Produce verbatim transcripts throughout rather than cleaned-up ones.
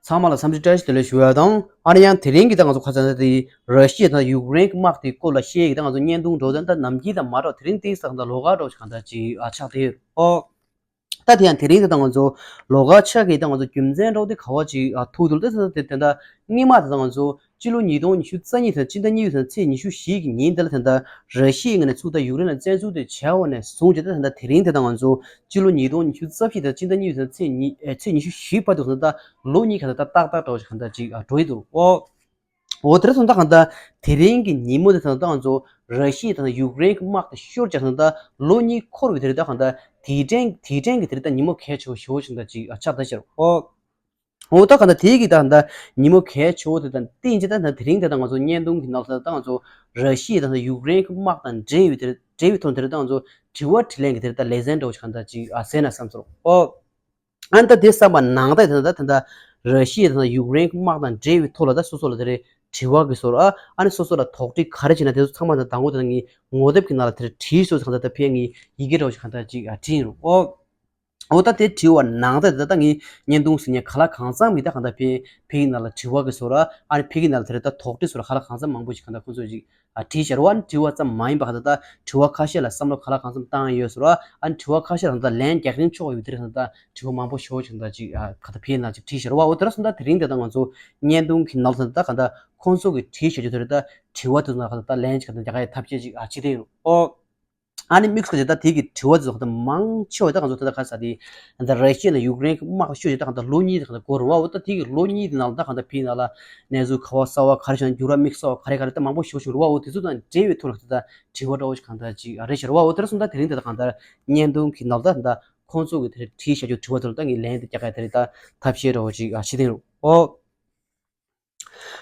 ཚང་མ་ལ་འཚམས་འདྲི་བཀྲ་ཤིས་བདེ་ལེགས་ཞུ་ཡ་དང་། ཨ་ནི་ཡང་དེ་རིང་གི་ད་ང་ཚོ་ཁ་སང་དེ་ར་ཤི་ཡ་དང་ཡུཀ་རེན་གྱི་དམག་དེའི་སྐོར་ལ་བཤད་ཡིག་ད་ང་ཚོ་བརྙན་ཐུང་འགྲོ་དོན་ད་ནམ་རྒྱུན་དང་མ་འདྲ་བ་དེ་རིང་ཏིག་ཙམ་ད་ལོགས་ཀ་འགྲོ་ཞིག་གང་ལྟར་ཅིག་ཨ་ཆགས་བསྡད་ཡོད། ཨོ། ད་དེ་ཡང་དེ་རིང་དེ་ད་ང་ཚོ་ལོགས་ཀ་ཆགས་ཀྱི་ད་ང་ཚོ་རྒྱུ་མཚན་འདྲ་བོ་དེ་ག་བ་ཅིག་ཨ་ཐུག་འདུག་དེ་ད་དེ་ད་སྔོན་མ་དེ་ད་ང་ཚོ་སྤྱི་ལོ་ཉིས་སྟོང་ཉི་ཤུ་རྩ་གཉིས་དང་སྤྱི་ཟླ་གཉིས་པའི་ཚེས་ཉི་ཤུ་བཞི་གི་ཉིན་དེ་ལ་དེ་ད་ར་ཤི་ཡའི་ངོས་ནས་ཚུར་ད་ཡུཀ་རེན་ལ་བཙན་འཛུལ་དེ་བྱས་པ་ནས་བཟུང་བྱས་ད་དེ་ད་དེ་རིང་དེ་ད་ང་ཚོ་སྤྱི་ལོ་ཉིས་སྟོང་ཉི་ཤུ་རྩ་བཞི་དང་སྤྱི་ཟླ་གཉིས་པའི་ཚེས་ཉི་ཨེ་ཚེས་ཉི་ཤུ་བཞི་བར་དུ་ད་ད་ལོ་གཉིས་ག་ད་ད་ཏག་ཏག་འདྲ་བོ་ཞིག་གང་ལྟར་ཅིག་ཨ་འགྲོ་ཡི་འདུག་ཨོ། འོ་དེར་སོང་ད་གང་ལྟར་དེ་རིང་གི་ཉིན་མོ་དེ་ད་ད་ང་ཚོ་ར་ཤི་ཡ་དང་ཡུཀ་རེན་གྱི་དམག་དེ་ཤོར་རྗེས་སོང་ད་ལོ་གཉིས་འཁོར་བའི་དེ་རིང་ད་གང་ལྟར་དེའི་དྲན་དེའི་དྲན་གྱི་དེ་རིང་ད་ཉིན་མོ་གལ་ཆེ་བོ་ཞེ་པོ་ཞིག་ད་ཅིག་ཨ་ཆགས་ད་ཤར་ཨོ། འོ་ད་གང་ལྟར་དེའི་གི་ད་གང་ལྟར་ཉིན་མོ་གལ་ཆེ་བོ་དེ་དང་བསྟུན་བྱས་ད་ད་དེ་རིང་དེ་ད་ང་ཚོ་བརྙན་ཐུང་གི་ནང་ལ་ད་ང་ཚོ་ར་ཤི་ཡ་དང་ཡུཀ་རེན་གྱི་དམག་དང་འབྲེལ་བའི་དེ་འབྲེལ་བའི་ཐོག་དེ་རིང་ད་ང་ཚོ་དྲི་བ་དྲིས་ལན་གྱི་དེ་རིང་ད་ལེ་ཚན་འདྲ་བོ་ཞིག་གང་ལྟར་ཅིག་ཨ་གསན་ན་བསམ་སོང་ཨོ། ཨ་ནི་ད་དེ་བསམ་པ་ནང་ད་ད་ད་ད་ར་ཤི་ཡ་དང་ཡུཀ་རེན་གྱི་དམག་དང་འབྲེལ་བའི་ཐོག་ལ་ད་སོ་སོ་ལ་དེ་རེད་དྲི་བ་གི་བཟོ་འདྲ་ཨ་ཨ་ནི་སོ་སོ་ལ་དོགས་འདྲི་ག་རེ་བྱས་ན་དེ་ཚོ་ཚང་མ་ད་དང་པོ་དེ་ངའི་ངོ་དེབ་ཀྱི་ནང་ལ་དེ་རེད་བྲིས་སོ་ཚང་ད་ད་ཕེ་ངའི་ཡི་གེ་འདྲ་བོ་ཞིག་གང་ལྟར་ཅིག་ཨ་བྲིས་ཡིན་རུང་ཨོ། ཨོ་ད་དེ་དྲི་བ་ནང་ད་ད་ད་ངའི་བརྙན་ཐུང་ཟིན་ནས་ག་ལ་གང་འཚམ་གི་ད་གང་ལྟར་ཕེ་ཕེ་གི་ནང་ལ་དྲི་བ་གི་བཟོ་འདྲ་ཨ་ནི་ཕེ་གི་ནང་ལ་དེ་རེད་ད་དོགས་འདྲི་བཟོ་འདྲ་ག་ལ་གང་འཚམ་མང་པོ་ཞིག་གང་ལྟར་ཁོང་ཚོས་ཅིག་ཨ་བྲིས་ཤར་བ་ནི་དྲི་བ་ཙམ་མ་ཡིན་པ་ག་ད་ད་དྲི་བ་ཁ་ཤས་ལ་བསམ་བློ་ག་ལ་གང་འཚམ་བཏང་ཡོད་ཟེར་བ་ཨ་ནི་དྲི་བ་ཁ་ཤས་ལ་ད་ལན་རྒྱག་རིན་ཆོག་ཡོད་དེ་རེད་ད་དྲི་བ་མང་པོ་ཞེ་པོ་ཅིག་ད་ཅིག་ཨ་ག་ད་ཕེ་ནང་ཅིག་བྲིས་ཤར་བ་འོ་དེ་ར་སོང་ད་དེ་རིང་དེ་ད་ང་ཚོ་བརྙན་ཐུང་གི་ནང་ལ་ད་ད་ག་ད་ཁོང་ཚོ་གི་བྲིས་ཤར་རྒྱུ་དེ་རེད་ད་དྲི་བ་དེ་ཚོ་ན་ག་ད་ད་ལན་ཅིག་ག་ད་རྒྱག་ཡ་ཐབས་ཤེས་ཅིག་ཨ་བྱེད་དེ་ཡོད་ཨོ། ཨ་ནི་དམིགས་སུ་བཀར་ད་དེ་གི་དྲི་བ་དེ་ཚོ་ག་ད་མང་ཆེ་བ་ད་ང་ཚོ་ད་ད་ག་ས་དེ་ད་ར་ཤི་ཡ་ནས་ཡུཀ་རེན་གི་དམག་ཤོར་ཡོད་ད་ག་ད་ལོ་གཉིས་དེ་ག་ད་འགོར་བ་འོ་ད་དེ་གི་ལོ་གཉིས་དེ་ནང་ལ་ད་ག་ད་ཕེ་ནང་ལ། གནས་ཚུལ་ག་བ་གསར་བ་ག་རེ་བྱུང་འགྱུར་བ་དམིགས་བསལ་བ་ག་རེ་ག་རེ་ད་མང་པོ་ཞེ་པོ་ཞིག་རེད་བ་འོ་དེ་ཚོ་དང་འབྲེལ་བའི་ཐོག་ལ་ད་དྲི་བ་འདྲ་བོ་ཞིག་གང་ལྟར་ཅིག་ཨ་རེད་ཤག་རེད་བ་འོ་དེར་སོང་ད་དེ་རིང་དེ་ད་གང་ལྟར་བརྙན་ཐུང་གི་ནང་ད་ད་ཁོང་ཚོ་གི་དེ་རེད་བྲིས་བཞག་རྒྱུ་དྲི་བ་དེ་ལ་ད་ངས་ལན་དེ་རྒྱག་ག་དེ་རེད་ད་ཐབས་ཤེས་འདྲ་བོ་ཅིག་ཨ་ཤེས་ཐེངས་རུ་ཨོ།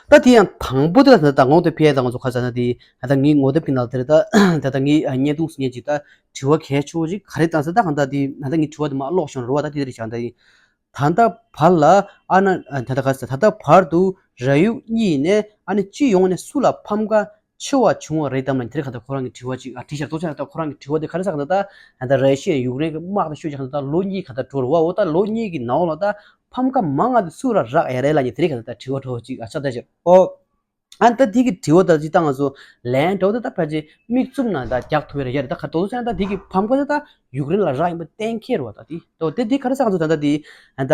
ད་དེ་ཡང་དང་པོ་དེ་ལ་ད་ད་ངོ་དེ་ཕེ་ད་ང་ཚོ་ཁ་ས་ན་དེ་ད་ད་ངའི་ངོ་དེབ་ཀྱི་ནང་དེ་རེད་ད་ད་ད་ངའི་བརྙན་ཐུང་སུ་ཉན་ཅིག་ད་དྲི་བ་གལ་ཆེ་བོ་ཅིག་ག་རེ་བཏང་ས་ད་གང་ད་དེ་ད་ད་ངའི་དྲི་བ་དེ་མ་ཀློག་བྱུང་རུ་བ་ད་དེ་དེ་རེད་བྱ་ད་ཡིན། ད་ལྟ་བར་ལ་ཨ་ན་ད་ལྟ་ག་ས་ད་ལྟ་བར་དུ་ར་ཡུག་གཉིས་ནས་ཨ་ནི་སྤྱི་ཡོངས་ནས་སུ་ལ་ཕམ་ཁ་ཆེ་བ་བྱུང་བ་རེད་དམ་ལ་དེ་རིང་ག་ད་ཁོ་རང་གི་དྲི་བ་ཅིག་ཨ་དྲིས་ཤག་ཏོ་ཆ་ད་ཁོ་རང་གི་དྲི་བ་དེ་ག་རེ་ཟེར་ག་ད་ད་ད་ར་ཤི་ཡ་ཡུཀ་རེན་གི་དམག་དང་ཤོད་ཅིག་ག་ད་ད་ལོ་གཉིས་ག་ད་འགྲོ་རུ་བ་འོ་ད་ལོ་གཉིས་གི་ནང་ལ་ད་ཕམ་ཁ་མང་ང་དེ་སུ་ལ་རག་ཡ་རེད་ལ་ཉི་དེ་རིང་ག་ད་ད་དྲི་བ་འགྲོ་ཅིག་ཨ་ཆ་ད་ཤག་ཨོ། ཨ་ནི་ད་འདི་གི་དྲི་བ་དང་ཅི་ལྟ་ང་ཚོ་ལན་འདྲ་བོ་དེ་ད་ཕལ་ཆེར་མིག་བཙུམ་ན་ད་རྒྱག་ཐུབ་ཡ་རེད་ཡ་རེད་ད་ག་དོ་ཚོ་ཡང་ད་འདི་གི་ཕམ་ཁ་དེ་ད་ཡུཀ་རེན་ལ་རག་ཡིན་པ་གཏན་འཁེལ་རེད་བ་ད་འདི་དོ་དེ་འདི་ག་རེ་ཟེར་ག་ཚོ་ད་ད་འདི་ད་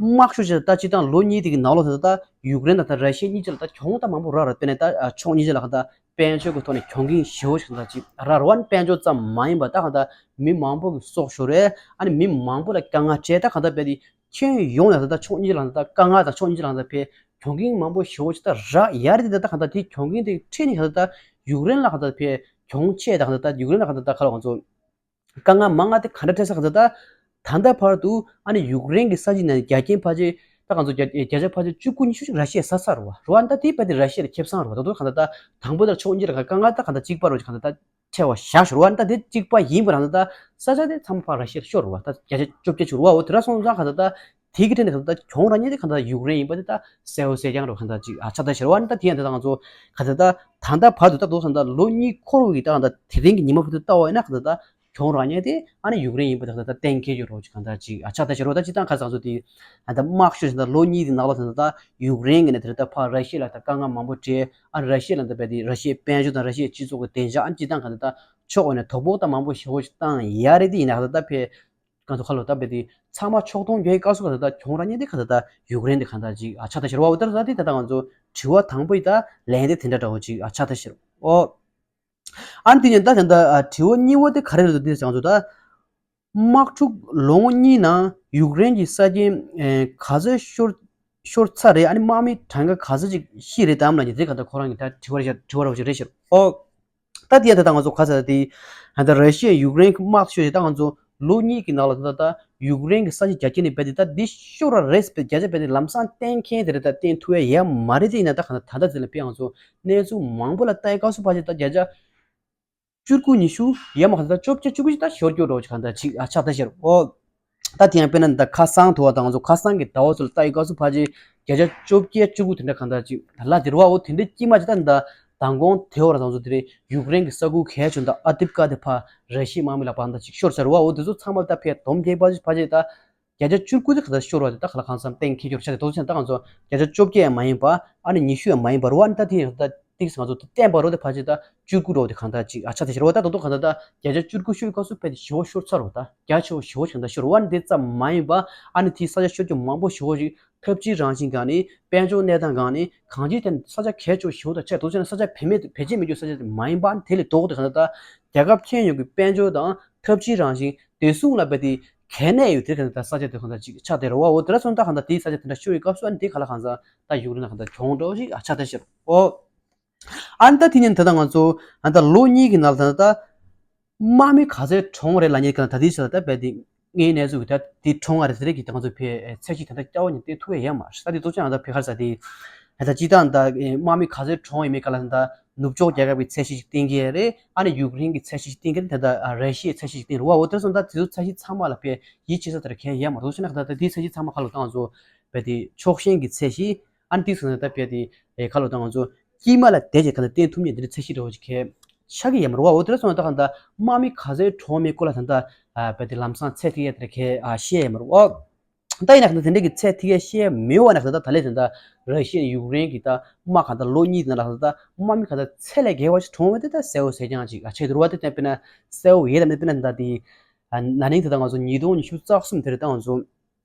དམག་ཤུགས་ཆེ་ད་སྤྱི་བཏང་ལོ་གཉིས་དེ་གི་ནང་ལོགས་ད་ད་ཡུཀ་རེན་དང་ད་ར་ཤི་ཡ་གཉིས་ཆ་ལ་ད་གྱོང་ད་མང་པོ་རག་རེད། དཔེར་ན་ད་ཕྱོགས་གཉིས་ཆ་ལ་ག་ད་དཔལ་འབྱོར་གི་ཐོག་ནས་གྱོང་གུན་ཞེ་པོ་ཞིག་ད་ཅིག་རག་རེད་བ། དཔལ་འབྱོར་ཙམ་མ་ཡིན་པ་ད་ག་ད་མི་མང་པོ་གི་སྲོག་ཤོར་རེད། ཨ་ནི་མི་མང་པོ་ལ་དཀའ་ངལ་འཕྲད་ད་ག་ད་དཔེ་དེ་ཁྱོན་ཡོངས་ནས་ད་ལྟ་ཕྱོགས་གཉིས་ལ་ད་ལྟ་དཀའ་ངལ་དང་ཕྱོགས་གཉིས་ལ་ད་ལྟ་ཕའི་གྱོང་གུན་མང་པོ་ཞེ་པོ་ཅིག་ད་རག་ཡ་རེད་དེ། ད་ད་ག་ད་དེ་གྱོང་གུན་དེ་འཕྲད་ནས་ད་ལྟ་ཡུཀ་རེན་ལ་ག་ད་ཕའི་གྱོང་ཆེ་ད་ག་ད་ད་ཡུཀ་རེན་ལ་ག་ད་ད་ག་ལ་ང་ཚོ་དཀའ་ངལ་མང་ང་དེ་ག་འདྲ་འཕྲད་ས་ག་ད་ད་ད་ལྟ་བར་དུ་ཨ་ནི་ཡུཀ་རེན་གྱི་ས་ཆ་ནས་རྒྱ་ཆེན་ཕལ་ཆེར་ད་ང་ཚོ་བརྒྱ་བརྒྱ་ཆ་ཕལ་ཆེར་བཅུ་དགུ་ཉི་ཤུ་ཅིག་ར་ཤི་ཡས་ཟ་ཚར་རེད་བ། རེད་བ། ད་དེ་དཔེ་དེ་ར་ཤི་ཡ་ལ་ཁེ་བཟང་རེད་བ། ད་དུང་ག་ད་ད་དང་པོ་ད་ཕྱོགས་གཉིས་ལ་ག་དཀའ་ངལ་ད་ག་ད་གཅིག་པ་རེད་བ་ག་ད་ད། ཆེ་བ་བཞག་ཤོར་བ་ད་དེ་གཅིག་པ་ཡིན་པ་རང་ད་ས་ཆ་དེ་ཚང་མ་ཕར་ར་ཤི་ཡར་ཤོར་བ་ད་བརྒྱ་ཆ་བཅོ་བརྒྱད་ཤོར་བ་འོ་དེ་ར་སོང་ཙང་ག་ད་ད་དེ་གི་ཐད་ནས་ག་ད་ད་གྱོང་རག་མཁན་དེ་ག་ད་ཡུཀ་རེན་ཡིན་པ་དེ་ད་གསལ་བོ་གསལ་རྐྱང་རེད་ག་ད་ཅིག་ཨ་ཆགས་ད་ཤོར་བ་ད་དེ་ཡང་ད་ད་ང་ཚོ་ག་ད་ད་ད་ལྟ་བར་དུ་ད་དུང་ད་ལོ་གཉིས་འཁོར་བའི་ད་ད་དེ་རིང་གི་ཉི་མ་བར་དུ་ལྟ་བ་ཡིན་ན་ག་ད་ད་གྱོང་རག་མཁན་དེ་ཨ་ནི་ཡུཀ་རེན་ཡིན་པ་དེ་ག་ད་ད་གཏན་འཁེལ་ཡོད་རེད་ག་ད་ཅིག་ཨ་ཆགས་ད་ཤོར་བ་ད་ཅི་ད་ག་ད་ང་ཚོ་དེ་ད་ད་དམག་ཤོར་ད་ལོ་གཉིས་དེ་ནང་ལ་ད་ད་ད་ཡུཀ་རེན་གི་ནས་དེ་ད་ཕར་ར་ཤི་ཡ་ལ་ད་དཀའ་ངལ་མང་པོ་འཕྲད། ཨ་ར་ཤི་ཡ་ལ་ད་དཔེ་དེ་ར་ཤི་ཡའི་དཔལ་འབྱོར་དང་ར་ཤི་ཡའི་སྤྱི་ཚོགས་ཀྱི་བདེ་འཇགས་ཨ་ནི་སྤྱི་བཏང་ག་ད་ད་ཕྱོགས་འོག་ནས་དོ་ཕོག་ད་མང་པོ་ཞེ་པོ་ཞིག་བཏང་ཡ་རེད། དེ་ཡིན་ན་ག་ད་ད་དཔེ་ག་ཚོད་ཁ་ལོ་ད་དཔེ་དེ་ཚང་མ་ཕྱོགས་མཐོང་རྒྱག་ཡའི་སྐབས་སུ་ག་ད་ད་གྱོང་རག་མཁན་དེ་ག་ད་ད་ཡུཀ་རེན་དེ་ག་ད་ཅིག་ཨ་ཆགས་ད་ཤོར་བ་འོ་ད་ད་དེ་ད་ད་ང་ཚོ་དྲི་བ་དང་པོ་ཡི་ད་ལན་དེ་དེ་འདྲ་འདྲ་བོ་ཅིག་ཨ་ཆགས་ད་ཤོར་ཨོ། ཨ་ནི་དེ་ནས་ད་ད་ད་དྲི་བ་གཉིས་པ་དེ་ག་རེ་རེད་འདུག་དེ་ང་ཚོ་ད། དམག་འཁྲུག་ལོ་ངོ་གཉིས་ནང་ཡུཀ་རེན་གྱི་ས་ཆ་ག་ཚོད་ཤོར་ཤོར་ཚར་རེད། ཨ་ནི་དམག་མི་གྲངས་ཀ་ག་ཚོད་ཅིག་ཤི་རེད་དམ་ལབ་ཀྱི་དེ་ག་ད་ཁོ་རང་གི་ད་དྲི་བ་རེད་ཤག་དྲི་བ་རེད་ཤག་རེད་ཤག་ཨོ། ད་དེ་ཡ་ད་ད་ང་ཚོ་ག་ཚོད་དེ་ད་ར་ཤི་ཡ་ཡུཀ་རེན་གྱི་དམག་ཤོར་ཞིག་ད་ང་ཚོ་ལོ་གཉིས་ཀྱི་ནང་ལ་ད་ད་ཡུཀ་རེན་གྱི་ས་ཆ་རྒྱ་སྐྱེད་ནས་བས་ཏེ་ད་འདི་ཤོར་བ་རེད་བས་བརྒྱ་ཆ་བས་ཏེ་ལམ་སང་གཏན་འཁེལ་དེ་རེད་ད་གཏན་ཐུབ་ཡ་ཡ་མ་རེད། དེ་ཡིན་ན་ད་ག་ད་ད་ད་དེ་ལ་དཔེ་ང་ཚོ་གནས་ཚུལ་མང་པོ་ལ་ལྟ་ཡ་སྐབས་སུ་ཕལ་ཆེར་ད་བརྒྱ་ཆ་བཅུ་དགུ་ཉི་ཤུ་ཡ་མ་ག་ད་བཅོ་བརྒྱད་བཅུ་དགུ་ཞིག་ད་ཤོར་རྒྱུ་རོ་ཅིག་ག་ད་ཅིག་ཨ་ཆགས་ད་ཤར་ཨོ། ད་དེ་ཡང་དཔེར་ན་ད་ཁ་སང་དུ་བ་དང་ང་ཚོ་ཁ་སང་གི་ཟླ་བ་ཚོ་ལ་ལྟ་ཡི་སྐབས་སུ་ཕལ་ཆེར་བརྒྱ་ཆ་བཅོ་བརྒྱད་བཅུ་དགུ་དེ་འདྲ་ག་ད་ཅིག་ལ་དེ་རུ་བ་འོ་དེ་འདྲ་ཅིག་མ་ཅིག་ད་ད་མདང་དགོང་དེ་བར་ང་ཚོ་དེ་རེད་ཡུཀ་རེན་གི་ས་ཁུལ་གལ་ཆུང་ད་ཨ་དིབ་ཀ་དེ་ཕ་ར་ཤི་ཡའི་དམག་མི་ལ་བ་ད་ཅིག་ཤོར་ཟེར་བ་འོ་དེ་ཚོ་ཚང་མ་ད་ཕེ་དོམ་རྒྱས་པ་ཕལ་ཆེར་ད། བརྒྱ་ཆ་བཅུ་དགུ་དེ་ག་ད་ཤོར་བ་དེ་ད་ག་ལ་གང་འཚམ་གཏན་འཁེལ་རྒྱུ་རེད་ཤག་དེ་ཏོག་ཙམ་ད་ང་ཚོ་བརྒྱ་ཆ་བཅོ་བརྒྱད་ཡང་མ་ཡིན་པ་ཨ་ནི་ཉི་ཤུ་ཡང་མ་ཡིན་པ་རེད་བ། ཨ་ནི་ད་དེ་ཡང་ད་ཏིག་ཙམ་ང་ཚོ་བསྟན་པ་རོ་དེ་ཕལ་ཆེར་ད་བཅུ་དགུ་རོ་དེ་གང་ད་ཅིག་ཨ་ཆ་དེ་ཤོར་བ། ད་ད་དུང་གང་ད་ད་བརྒྱ་ཆ་བཅུ་དགུ་ཤོར་བའི་སྐབས་སུ་དཔེ་དེ་ཞེ་པོ་ཤོར་ཚར་རོ། ད་རྒྱ་ཆེ་བོ་ཞེ་པོ་ཞིག་ད་ཤོར་བ། ཨ་ནི་དེ་ཙམ་མ་ཡིན་པ་ཨ་ནི་དེ་ས་ཆ་ཤོར་རྒྱུ་མང་པོ་ཞེ་པོ་ཞིག་ཐབས་ཇུས་རང་བཞིན་གང་ནི་དཔལ་འབྱོར་གནས་སྟངས་གང་ནི་གང་ཅིའི་ཐད་ནས་ས་ཆ་གལ་ཆེ་བོ་ཞེ་པོ་དང་ཆེ་དོ་ཆེ་ན་ས་ཆ་བེད་མེད་བེད་སྤྱད་མེད་རྒྱུ་ས་ཆ་དེ་མ་ཡིན་པ། ཨ་ནི་དེ་ལས་ལྡོག་སྟེ་གང་ད་ད་རྒྱལ་ཁབ་ཁྱོན་ཡོངས་ཀྱི་དཔལ་འབྱོར་དང་ཐབས་ཇུས་རང་བཞིན་བདེ་སྲུང་ལ་དཔེ་དེ་གལ་གནད་ཡོད་དེ་གང་ད་ས་ཆ་དེ་གང་ད་ཅིག་ཆགས་བསྡད་རེད་བ། འོ་དེ་འདྲ་སོང་ད་གང་ད་དེའི་ས་ཆ་དེ་འདྲ་ཤོར་བའི་སྐབས་སུ་ཨ་ནི་དེ་ག་ལ་གང་ཟག་ད་ཡུཀ་རེན་ལ་གང་ད་གྱོང་འགྲོ་ཞིག་ཨ་ཆགས་བསྡད་ཤག་འོ། ཨ་ནི་ད་དེ་ཉིན་ད་ལྟ་ང་ཚོ་ཨ་ནི་ད་ལོ་གཉིས་ཀྱི་ནང་ལ་ད་ལྟ་དམག་མི་ག་ཚད་གྲོངས་རེད་ལབ་མཁན་གྱི་ད་དེའི་ཆ་ལ་ད་རྦད་དེ་དངོས་གནས་ཚུལ་གྱི་ད་དེ་གྲོངས་ཡ་རེད་དེ་རེད་ཀྱི་ད་ང་ཚོ་ཕའི་ཚད་གཞི་ད་ལྟ་སྐྱ་བོ་ཉིད་བསྟན་ཐུབ་ཡ་ཡོད་མ་རེད། ད་དེ་ཏོག་ཙམ་ང་ད་ཕའི་ཁར་ས་དེ་ད་ལྟ་སྤྱི་བཏང་ད་དམག་མི་ག་ཚད་གྲོངས་ཡོད་མེད་ག་ལ་ད་ནུབ་ཕྱོགས་རྒྱལ་ཁབ་ཀྱི་ཚད་གཞི་ཞིག་བསྟན་གྱི་རེད། ཨ་ནི་ཡུཀ་རེན་གྱི་ཚད་གཞི་ཞིག་བསྟན་གྱི་རེད། ད་ལྟ་ར་ཤི་ཡའི་ཚད་གཞི་ཞིག་བསྟན་རེད་བ། འོ་དེ་སོང་ད་དེ་ཚོ་ཚད་གཞི་ཚང་མ་ལ་ཕའི་ཡིད་ཆེས་ས་དེ་ར་གལ་ཡོད་མ་རེད། ཏོག་ཙམ་ན་ད་ལྟ་དེའི་ཚད་གཞི་ཚང་མ་ག་ལ་ད་ང་ཚོ་རྦད་དེ་ཕྱོགས་ཞེན་གྱི་ཚད་གཞི། ཨ་ནི་དེ་སོང་ཙང་ད་ཕལ་དེ་ཨེ་ཁ་ལོ་དང་ང་ཚོ་དཀྱིལ་མ་ལ་བསྡད་ཅེས་ག་ནས་བསྟན་ཐུབ་མཁན་དེ་འདྲའི་ཚད་གཞི་འདྲ་བོ་ཅིག་གལ་ཆགས་ཀྱི་ཡོད་མ་རེད་བ། འོ་དེ་འདྲ་སོང་ཙང་ད་ག་ད་དམག་མི་ག་ཚད་གྲོངས་མེད་སྐོར་ལ་ད་ལྟ་ཨ་ཕལ་དེ་ལམ་སང་ཚད་ཐིག་ཡས་དེ་འདྲ་གལ་ཨ་བཤད་ཡས་མ་རེད་བ། ད་ཡིན་ན་ག་ད་དེ་འདྲ་གི་ཚད་ཐིག་ཡས་བཤད་ཡས་མེད་བ་ན་ག་ད་ད་ལས་ད་ད་ར་ཤི་ཡ་ཡུཀ་རེན་གྱི་ད་དམག་ག་ད་ལོ་གཉིས་ནང་ལ་ད་ད་དམག་མི་ག་ད་ཚད་ལས་བརྒལ་བ་ཞིག་གྲོངས་བ་དེ་ད་གསལ་བོ་གསལ་རྐྱང་ཅིག་ཨ་ཆགས་འདུག་བ། དེ་ད་དཔེར་ན་གསལ་བོ་ཡས་ད་མེད་དཔེར་ན་ད་དེ་ཨ་ན་ནིང་ད་ད་ང་ཚོ་ཉིས་སྟོང་ཉི་ཤུ་རྩ་གསུམ་དེ་རེད། ད་ང་ཚོ་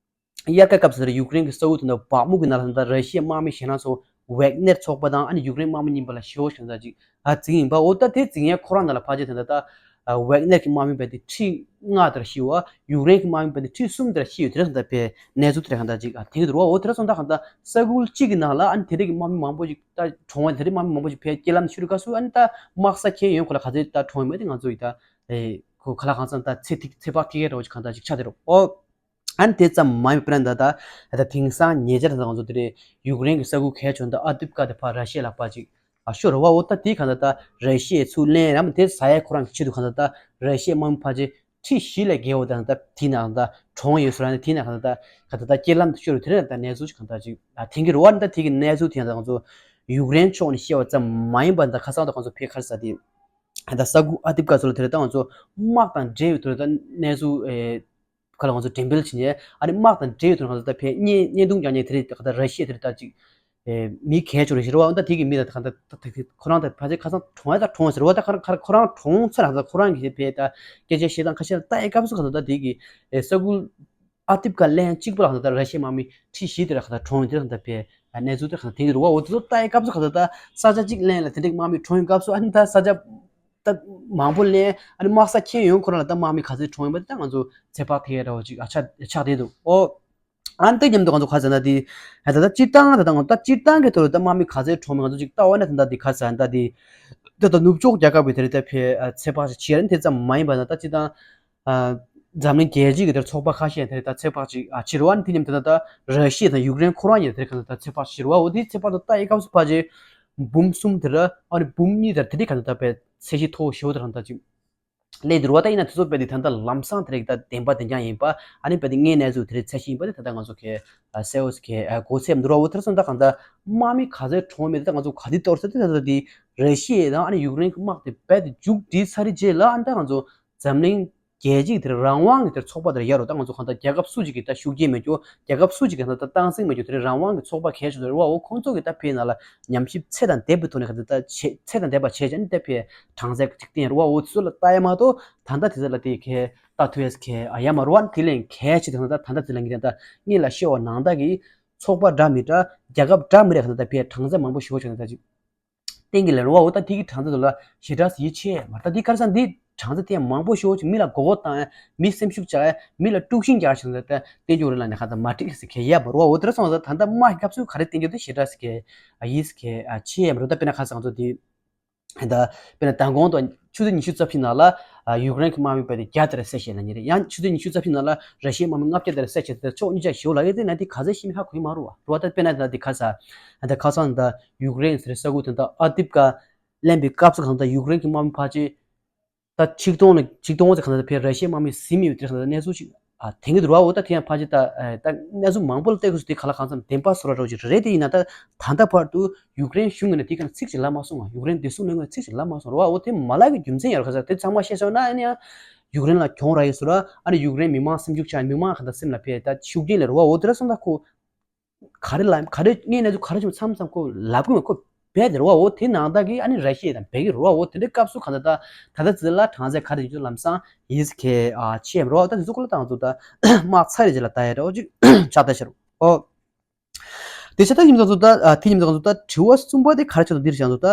དབྱར་ཁ་སྐབས་སུ་ཡུཀ་རེན་གྱི་ས་ཁུལ་དེ་འདྲ་བག་མུ་གི་ནང་ལ་ད་ར་ཤི་ཡའི་དམག་མི་ཞེད་སྣང་ཚོ་ཝེག་ནེར་ཚོགས་པ་དང་ཨ་ནི་ཡུཀ་རེན་དམག་མི་གཉིས་བར་ལ་ཞི་བོ་ཞིག་ད་ཅིག་ཨ་འཛིང་ཡིན་པ། འོ་ད་དེ་འཛིང་ཡ་ཁོ་རང་ནང་ལ་ཕལ་ཆེར་དེ་འདྲ་ད་ཝེག་ནེར་གྱི་དམག་མི་བས་དེ་ཁྲི་ལྔ་དེར་ཤི་བ། ཡུཀ་རེན་གྱི་དམག་མི་བས་དེ་ཁྲི་གསུམ་དེར་ཤི་ཡོད། དེ་རེད་ད་པའི་གནས་ཚུལ་དེ་རེད་གང་ད་ཅིག་ཨ་དེང་གི་འདུག་བ། འོ་དེ་རེད་སོང་ད་གང་ད་ས་ཁུལ་གཅིག་གི་ནང་ལ་ཨ་ནི་དེ་འདྲ་གི་དམག་མི་མང་པོ་ཞིག་ད་གྲོངས་བ་དེ་འདྲ་དམག་མི་མང་པོ་ཞིག་ཕའི་རྐྱེན་ལམ་ཤོར་དུས་སྐབས་སུ་ཨ་ནི་ད་དམག་ས་ཁྱེར་ཡོང་ཁོ་ལ་ག་ཚོད་ད་གྲོངས་ཡོད་མེད་དེ་ང་ཚོ་ཡི་ད་ཨེ་ཁོ་ག་ལ་གང་ཚང་ད་ཚེ་ཐིག་ཚེ་དཔག་ཐིག་ཡས་འདྲ་བོ་ཞིག་གང་ད་ཅིག་ཆགས་དེ་རེད། འོ། ཨ་ནི་དེ་ཙམ་མ་ཡིན་པར་ད་ད་ད་དེང་སང་ཉེ་ཆར་ད་ང་ཚོ་དེ་རེད་ཡུཀ་རེན་གྱི་ས་ཁུལ་གལ་ཆེ་ད་ཨ་ཏིབ་ཀ་དེ་ཕར་ར་ཤི་ཡའི་ལག་པ་ཅིག་ཨ་ཤོར་བ། འོ་ད་དེ་གང་ད་ད་ར་ཤི་ཡའི་ཚུར་ལན་རམ་དེ་ཟ་ཡ་ཁོ་རང་གི་ཆེད་དུ་གང་ད་ད་ར་ཤི་ཡའི་དམག་མི་ཕལ་ཆེར་ཁྲི་བཞི་ལས་བརྒལ་བ་དང་ད་དེ་ནང་ད་གྲོངས་ཡོད་ཟེར་བ་ནི་དེ་ནང་གང་ད་ད་གང་ད་ད་རྐྱེན་ལམ་དུ་ཤོར་བ་དེ་རེད། ད་གནས་ཚུལ་ཅིག་གང་ད་ཅིག་ཨ་དེང་གི་རེད་བ། ད་དེ་གི་གནས་ཚུལ་དེ་ད་ང་ཚོ་ཡུཀ་རེན་ཕྱོགས་ནས་བཤད་པ་ཙམ་མ་ཡིན་པ་ད་ཁ་སང་ད་ང་ཚོ་ཕེ་ཁར་ས་དེ་ད་ས་ཁུལ་ཨ་ཏིབ་ཀ་ཚོ་ལ་དེ་རེད། ད་ང་ཚོ་དམག་དང་འབྲེལ་བའི་དེ་རེད་ད་གནས་ཚུལ་ཨེ། ཁ་ལ་ང་ཚོ་འགྲེམས་སྤེལ་བྱེད་ཉེན་ཨ་ནི་དམག་དང་འབྲེལ་ཡོད་དུ་ང་ཚོ་ད་ཕན་བརྙན་བརྙན་ཐུང་རྒྱག་ཉེན་དེ་རེད། ད་ད་ར་ཤི་ཡ་དེ་རེད་ད་ཅིག་ཨེ་མི་གལ་ཆེ་རེད་ཟེར་བ། འོ་ད་དེ་གི་མི་ད་ད་ད་ད་ཁོ་རང་ད་ཕལ་ཆེར་ཁ་སང་གྲོངས་ཡ་ད་གྲོངས་ཟེར་བ། ད་ཁ་ཁ་ཁོ་རང་གྲོངས་ཚར་ད་ཁོ་རང་གི་ཕལ་ད་སྐད་ཆ་བཤད་སྟངས་ཁ་ཤས་ལ་ལྟ་ཡའི་སྐབས་སུ་ཁ་ད་ད་དེ་གི་ཨེ་ས་ཁུལ་ཨ་ཏིབ་ཀ་ལན་གཅིག་པ་ལ་ད་ད་ར་ཤི་ཡ་དམག་མི་ཁྲི་བཞི་དེ་ར་ཁ་ད་གྲོངས་ཡོད་དེ་ད་ཕལ་གནས་ཚུལ་དེ་ཁ་ད་དེ་གི་རེད་བ། འོ་དེ་ཚོ་ལྟ་ཡའི་སྐབས་སུ་ཁ་ད་ད་ས་ཆ་གཅིག་ལན་ལ་དེ་འདྲའི་དམག་མི་གྲོངས་ཡོད་སྐབས་སུ་ཨ་ནི་ད་ས་ཆ་ད་མང་པོ་ལེན་ཨ་ནི་དམག་ས་ཁྱེར་ཡོང་ཁོ་རང་ལ་ད་དམག་མི་ག་ཚོད་གྲོངས་ཡོད་པ་དེ་ད་ང་ཚོ་ཚོད་དཔག་ཐེག་ཡ་འདྲ་བོ་ཅིག་ཨ་ཆགས་ཆགས་བསྡད་འདུག་ཨོ། ཨ་ནི་ད་མཉམ་དུ་ང་ཚོ་ག་ཚོད་ན་དེ་ད་ད་སྤྱིར་བཏང་ད་ད་ང་ད་སྤྱིར་བཏང་གི་ཐོག་ལ་ད་དམག་མི་ག་ཚོད་གྲོངས་མེད་ང་ཚོ་ཅིག་ལྟ་བ་ན་ད་ད་དེ་ག་ཚོད་ད་དེ་ད་ད་ནུབ་ཕྱོགས་རྒྱལ་ཁབ་ཀྱི་དེ་རེད་ད་ཕལ་ཚོད་དཔག་ཅིག་བྱེད་ཡ་ནི་དེ་ཙམ་མ་ཡིན་པ་ན་ད་སྤྱིར་བཏང་འཛམ་གླིང་རྒྱལ་སྤྱི་གི་དེར་ཚོགས་པ་ཁ་ཤས་དེར་ད་ཚོད་དཔག་ཅིག་ཨ་ཕྱིར་བ་ནི་དེ་མཉམ་དུ་ད་ད་ར་ཤི་ཡ་དང་ཡུཀ་རེན་ཁོ་རང་གཉིས་དེར་ག་ད་ཚོད་དཔག་ཕྱིར་བ། འོ་དེ་ཚོད་དཔག་ད་ལྟ་ཡི་སྐབས་སུ་ཕལ་ཆེར་འབུམ་གསུམ་དེར་ཨ་ནི་འབུམ་གཉིས་དེར་དེ་རིགས་ག་ད་ད་པའི་ཚད་གཞི་མཐོ་བོ་ཞེ་པོ་དེ་རང་ད་ཅིག་སླེབས་འདུག་བ། ད་ཡིན་ན་དེ་ཚོ་དཔེ་དེ་ད་ལྟ་ལམ་སང་དེ་རིགས་ད་བདེན་པ་བདེན་རྐྱང་ཡིན་པ་ཨ་ནི་དཔེ་དེ་དངོས་གནས་ཚུལ་དེ་རིགས་ཚད་གཞི་ཡིན་པ་དེ་ད་ལྟ་ང་ཚོ་གི་གསལ་བོ་གི་གོ་ཚད་འདུག་ར། འོ་དེར་སོང་ད་གང་ད་དམག་མི་ག་ཚོད་གྲོངས་མེད་དེ་ད་ང་ཚོ་ག་དུས་གཏོར་ཚད་དེ་ད་ལྟ་དེ་ར་ཤི་ཡ་དང་ཨ་ནི་ཡུཀ་རེན་གི་དམག་དེ་རྦད་དེ་མཇུག་སྒྲིལ་ཚར་རྗེས་ལ་ཨ་ནི་ད་ང་ཚོ་འཛམ་གླིང་རྒྱལ་སྤྱིའི་དེར་རང་དབང་གི་དེར་ཚོགས་པ་དེར་ཡར་རོ། ད་ང་ཚོ་གང་ལྟར་རྒྱལ་ཁབ་སུ་གཅིག་གི་ད་ཤུགས་རྐྱེན་མེད་རྒྱུ། རྒྱལ་ཁབ་སུ་གཅིག་གི་ད་ལྟ་སྟངས་འཛིན་མེད་རྒྱུ་དེ་རེད། རང་དབང་གི་ཚོགས་པ་གལ་ཆེ་དེ་རེད་བ། འོ་ཁོང་ཚོ་གི་ད་ཕའི་ནང་ལ་ཉམས་ཞིབ་ཚད་དང་ལྡན་པའི་ཐོག་ནས་ག་ད་ད་བྱེད་ཚད་དང་ལྡན་པ་བྱས་ཀྱང་ནི་ད་ཕའི་གྲངས་ཚད་གཅིག་བསྟན་རེད་བ། འོ་ཚོ་ལ་ལྟ་ཡ་མ་གཏོགས་ད་ལྟ་དེ་ཚོ་ལ་དེ་གས་ལྟ་ཐུབ་ཡས་གས་ཨ་ཡ་མ་རེད་བ། དེ་ལས་གལ་ཆེ་དེ་ད་ད་ལྟ་དེ་ལ་ངེད་ཀྱང་ད་སྔོན་ལ་ཤོར་བ་ནང་ལྟར་གི་ཚོགས་པ་འདྲ་མི་འདྲ་རྒྱལ་ཁབ་འདྲ་མི་འདྲ་ག་ད་ད་ཕའི་གྲངས་ཚད་མང་པོ་ཞིག་བྱུང་ནས་ད་ཅིག་གཏན་གྱི་ལན་རོ་བ། འོ་ད་དེ་གི་གྲངས་ཚད་དུ་ལ་ཞེ་དྲག་ཡིད་ཆེས་མ་རེད། ད་དེ་གར་སང་འདི་གྲངས་ཚད་དེ་མང་པོ་ཞེ་པོ་ཅིག་མི་ལ་མགོ་སྐོར་བཏང་ཡ་མི་སེམས་ཤུགས་བཅག་ཡ་མི་ལ་དཀྲུག་ཤིང་རྒྱག་ཞིག་ད་བསྟན་རྒྱུ་རེད་ལ་ནི་ཁ་ད་མ་འགྲིག་ཟེར་གི་ཡ་མ་རོ་བ། འོ་དེར་སོང་ཙང་ད་ལྟ་དམག་གི་སྐབས་སུ་ག་རེ་བསྟན་རྒྱུ་དེ་ཞེ་དྲག་ཟེར་གི་ཨ་ཡིས་གི་ཨ་ཆེ་ཡ་མ་རོ། ད་དཔེར་ན་ཁ་སང་ཚོ་དེ་ད་དཔེར་ན་མདང་དགོང་དང་ཆུ་ཚོད་ཉི་ཤུ་རྩ་བཞི་ནང་ལ་ཡུཀ་རེན་གྱི་དམག་མི་དཔེ་དེ་བརྒྱ་དེར་བསད་བཞག་ལ་ཉེ་རེད། ཡང་ཆུ་ཚོད་ཉི་ཤུ་རྩ་བཞི་ནང་ལ་ར་ཤི་ཡའི་དམག་མི་ལྔ་བརྒྱ་དེར་བསད་བྱས་ཏེ་ཕྱོགས་གཉིས་ཆ་ཞེ་པོ་ལ་ཡོད་དེ་ན་དེ་ག་ཚད་ཤི་མི་ཧ་གོ་གི་མ་རེད་བ། རེད་བ། ད་དཔེར་ན་ད་དེ་ཁ་ས་ད་ཁ་སང་ད་ཡུཀ་རེན་ཟེར་ས་ཁུལ་དེ་ད་ཨ་ཏིབ་ཀ་གླེང་བའི་སྐབས་སུ་གང་ད་ཡུཀ་རེན་གྱི་དམག་མི་ཕལ་ཆེར་ད་ཆིག་སྟོང་ལ་ཆིག་སྟོང་ཙམ་གང་ད་ཕེ་ར་ཤི་ཡའི་དམག་མི་ཟིན་མི་ཡོད་དེ་གང་ད་གནས་ཚུལ་ཞིག་ཨ་དེང་གི་འདུག་ར། འོ་ད་དེ་ཡང་ཕལ་ཆེར་ད་ཨ་ད་གནས་ཚུལ་མང་པོ་ལ་བལྟས་དུས་སུ་དེ་ག་ལ་གང་འཚམ་བདེན་པ་བཟོ་འདྲ་འདྲ་བོ་ཅིག་རེད། དེ་ཡིན་ན་ད་ད་ལྟ་བར་དུ་ཡུཀ་རེན་གཞུང་ངོས་ནས་དེ་ག་ཚིག་ཅིག་ལབ་མ་སོང་ང་། ཡུཀ་རེན་བདེ་སྲུང་ལས་ཁུངས་ནས་ཚིག་ཅིག་ལབ་མ་སོང་ར། འོ་དེ་མ་ལབ་གི་རྒྱུ་མཚན་ཡང་ར་ཁ་ས་དེ་ཚང་མ་བཤད་སོང་ན་ཨ་ནི་ཡང་ ཡུཀ་རེན་ལ་གྱོང་རག་ཡོད་ཟེར་ར། ཨ་ནི་ཡུཀ་རེན་མི་མང་སེམས་ཤུགས་ཆག་མི་མང་གང་ལྟར་སེམས་ལ་ཕེ་ད་ཤུགས་རྐྱེན་ལས་རུ་བ་འོ་དེ་ར་སོང་ད་ཁོ། ག་རེ་ལ་ག་རེ་དངོས་གནས་ཚུལ་ག་རེ་བྱུང་མཚམས་མཚམས་ཁོ་ལབ་གི་མེད་ཁོ་བས་དེ་རུ་བ་འོ་དེ་ནང་ད་གི་ཨ་ནི་ར་ཤི་ཡ་དང་བས་གི་རུ་བ་འོ་དེ་འདྲའི་སྐབས་སུ་གང་ལྟར་ད་ད་ལྟ་ཚེ་ལ་གྲངས་ཚད་ག་རེ་ཡོད་ལམ་སང་ཡིས་ཁེ་ཨ་ཆེ་རུ་བ་ད་དེ་ཚོ་ཁོ་ལ་ད་ང་ཚོ་ད་དམག་ཚར་རེ་ཅིག་ལ་ད་ཡ་འདྲ་བོ་ཅིག་ཆགས་ད་ཤར་འོ། དེ་ཆ་ད་ཉིམ་ད་ཚོ་ད་ཨ་དེ་ཉིམ་ད་ཚོ་ད་དྲི་བ་གསུམ་པ་དེ་ག་རེ་ཆགས་འདུག་འདིར་བཞག་འདུག་ད་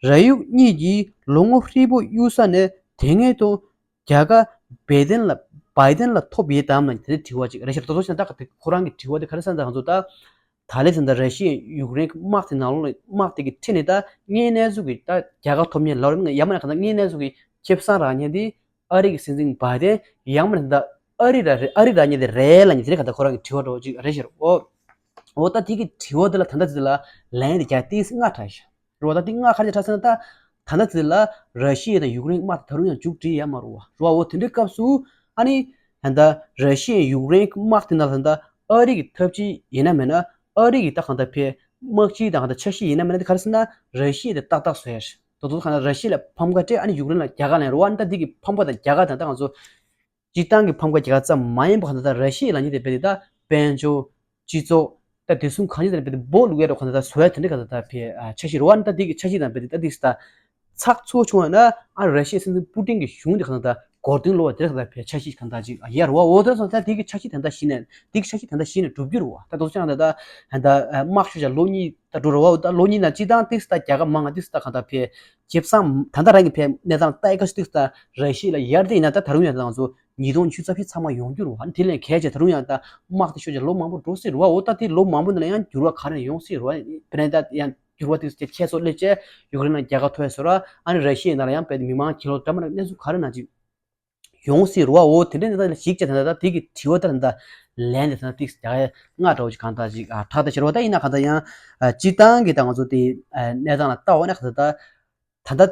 ར་ཡུག་གཉིས་ཀྱིས་ལོ་ངོ་ཧྲིལ་པོ་གཡུག་ས་ནས་དེ་སྔའི་ཐོག་རྒྱ་གར་བའི་ཏན་ལ་བའི་ཏན་ལ་ཐོབ་ཡོད་དམ་ལ་དེ་དྲི་བ་ཅིག་རེད་ཤག་ཏོ་ཏོ་ཤ་ད་ཁོ་རང་གི་དྲི་བ་དེ་ག་རེ་ས་ད་ང་ཚོ་ད་ད་ལེ་ཟན་ད་ར་ཤི་ཡ་ཡུཀ་རེན་གྱི་དམག་དེ་ནང་ལོགས་ལ་དམག་དེ་གི་ཁྲིད་ནས་ད་དངོས་གནས་ཚུལ་གྱི་ད་རྒྱ་གར་ཐོབ་ཉེན་ལ་ཡ་མ་ན་ག་ད་དངོས་གནས་ཚུལ་གྱི་ཁེ་བཟང་རག་ཉེན་དེ་ཨ་རི་གི་སྲིད་འཛིན་བའི་ཏན་ཡང་མ་ན་ད་ཨ་རི་ར་རེད་ཨ་རི་རག་ཉེན་དེ་རེད་ལ་ཉེ་དེ་རེད་ག་ད་ཁོ་རང་གི་དྲི་བ་འདྲ་བོ་ཅིག་རེད་ཤག་འོ། འོ་ད་དེ་གི་དྲི་བ་དེ་ལ་ད་ལྟ་དེ་ལ་ལན་དེ་རྒྱ་ཏིས་སྔ་དྲགས་ཤག་རོ་ད་ཏི་སྔ་ཁ་ཅིག་ཁྲ་སེ་ན་ད་ད་ལྟ་དེ་ལ་ར་ཤི་ཡ་དང་ཡུཀ་རེན་དམག་དེ་ད་རུང་ཡང་མཇུག་སྒྲིལ་ཡ་མ་རུ་བ་རུ་བ་འོ་དེ་འདྲའི་སྐབས་སུ་ཨ་ནི་ད་ལྟ་ར་ཤི་ཡ་ཡུཀ་རེན་དམག་དེ་ན་ད་ལྟ་ཨ་རི་གི་ཐབས་ཇུས་ཡིན་ན་མེད་ན་ཨ་རི་གི་ད་གང་ལྟར་ཕེ་དམག་སྤྱི་དང་གང་ལྟར་འཆར་གཞི་ཡིན་ན་མེད་ན་དེ་ག་རེ་ཟེར་ན་ར་ཤི་ཡ་དེ་ཏག་ཏག་བཟོ་ཡ་རེད། ད་དུང་གང་ལྟར་ར་ཤི་ཡ་ལ་ཕམ་ཁ་སྤྲད་ཨ་ནི་ཡུཀ་རེན་ལ་རྒྱ་གར་ལེན་རུ་བ་ཨ་ནི་ད་འདི་གི་ཕམ་ཁ་དང་རྒྱ་གར་དང་ད་ང་ཚོ། སྤྱིར་བཏང་གི་ཕམ་ཁ་རྒྱལ་ཁབ་ཙམ་མ་ཡིན་པ་གང་ལྟར་ར་ཤི་ཡ་ལ་ཉེ་དེ་བས་དེ་ད་དཔལ་འབྱོར་སྤྱི་ཚོགས་ད་དེ་གསུམ་གང་ཅི་དང་བས་དེ་སྦོ་ལུག་ཡ་རོ་གང་ལྟར་བཟོ་ཡ་དེ་འདྲ་གང་ལྟར་ད་ཕེ་འཆར་གཞི་རོ་ཨ་ནི་ད་དེ་གི་འཆར་གཞི་དང་བས་དེ་ད་དེ་ད་ཚགས་ཚུད་བྱུང་བ་ན་ཨ་ར་ཤི་ཡའི་སྲིད་འཛིན་པུ་ཏིན་གྱི་གཞུང་དེ་གང་ལྟར་འགོར་དོན་ལོ་བ་དེ་གང་ལྟར་ཕེ་འཆར་གཞི་གང་ལྟར་ཅིག་ཡ་རོ་བ་འོ་དེ་སོང་ད་དེ་གི་འཆར་གཞི་དེ་འདྲ་ཞིག་ནས་དེ་གི་འཆར་གཞི་དེ་འདྲ་ཞིག་ནས་འགྲུབ་རྒྱུ་རོ་བ་ད་དོ་ཅང་ད་ད་དམག་ཤུ་བྱ་ལོ་གཉིས་ད་འགྲོ་རོ་བ་འོ་ད་ལོ་གཉིས་ན་སྤྱིར་བཏང་དེ་ད་རྒྱལ་ཁབ་མང་ང་དེ་ད་གང་ལྟར་ཕེ་ཇེ་བཟང་ད་ལྟ་རང་གི་ཕེ་གནས་སྟངས་ལྟ་ཡི་ག་ཤི་དེ་ད་ར་ཤི་ཡ་ལ་ཡར་དེ་ཡིན་ན་ད་ད་རུང་ཡང་ད་ང་ཚོ། ཉིས་སྟོང་ཉི་ཤུ་རྩ་བཞི་ཚང་མ་ཡོང་རྒྱུ་རེད་བ། དེ་ལས་གལ་ཆེ་ད་རུང་ཡང་ད་དམག་དེ་ཤོད་ཀྱི་ལོ་མང་པོ་འགྲོ་སྲིད་རེད་བ། འོ་ད་དེ་ལོ་མང་པོ་ནང་ལ་ཡང་འགྱུར་བ་ག་རེ་ཡོང་སྲིད་རེད་བ། དཔེར་ན་ད་ཡང་འགྱུར་བ་དེ་ཁྱད་སོགས་སླེབས་བྱས་ཡུཀ་རེན་ལ་རྒྱལ་ཁ་ཐོབ་ཡ་བཟོ་ར་ཨ་ནི་ར་ཤི་ཡའི་ནང་ལ་ཡང་དཔེ་མི་མང་གྱེན་ལོག་འདྲ་མ་འདྲ་གནས་ཚུལ་ག་རེ་ན་ཅིག་ཡོང་སྲིད་རེད་བ། འོ་དེ་འདྲའི་གནས་སྟངས་ལ་གཞིགས་བྱས་ད་ད་དེ་གི་དྲི་བ་ད་ད་ལན་དེ་ད་ཏིག་རྒྱག་ཡ་སྔ་དྲགས་ཅིག་གང་ད་ཅིག་ཁྲག་ད་ཤེར་བ་ད་ཡིན་ན་གང་ད་ཡང་སྤྱིར་བཏང་གི་ད་ང་ཚོ་དེ་གནས་སྟངས་ལ་ལྟ་བ་ན་གང་ད་ད་ད་ད།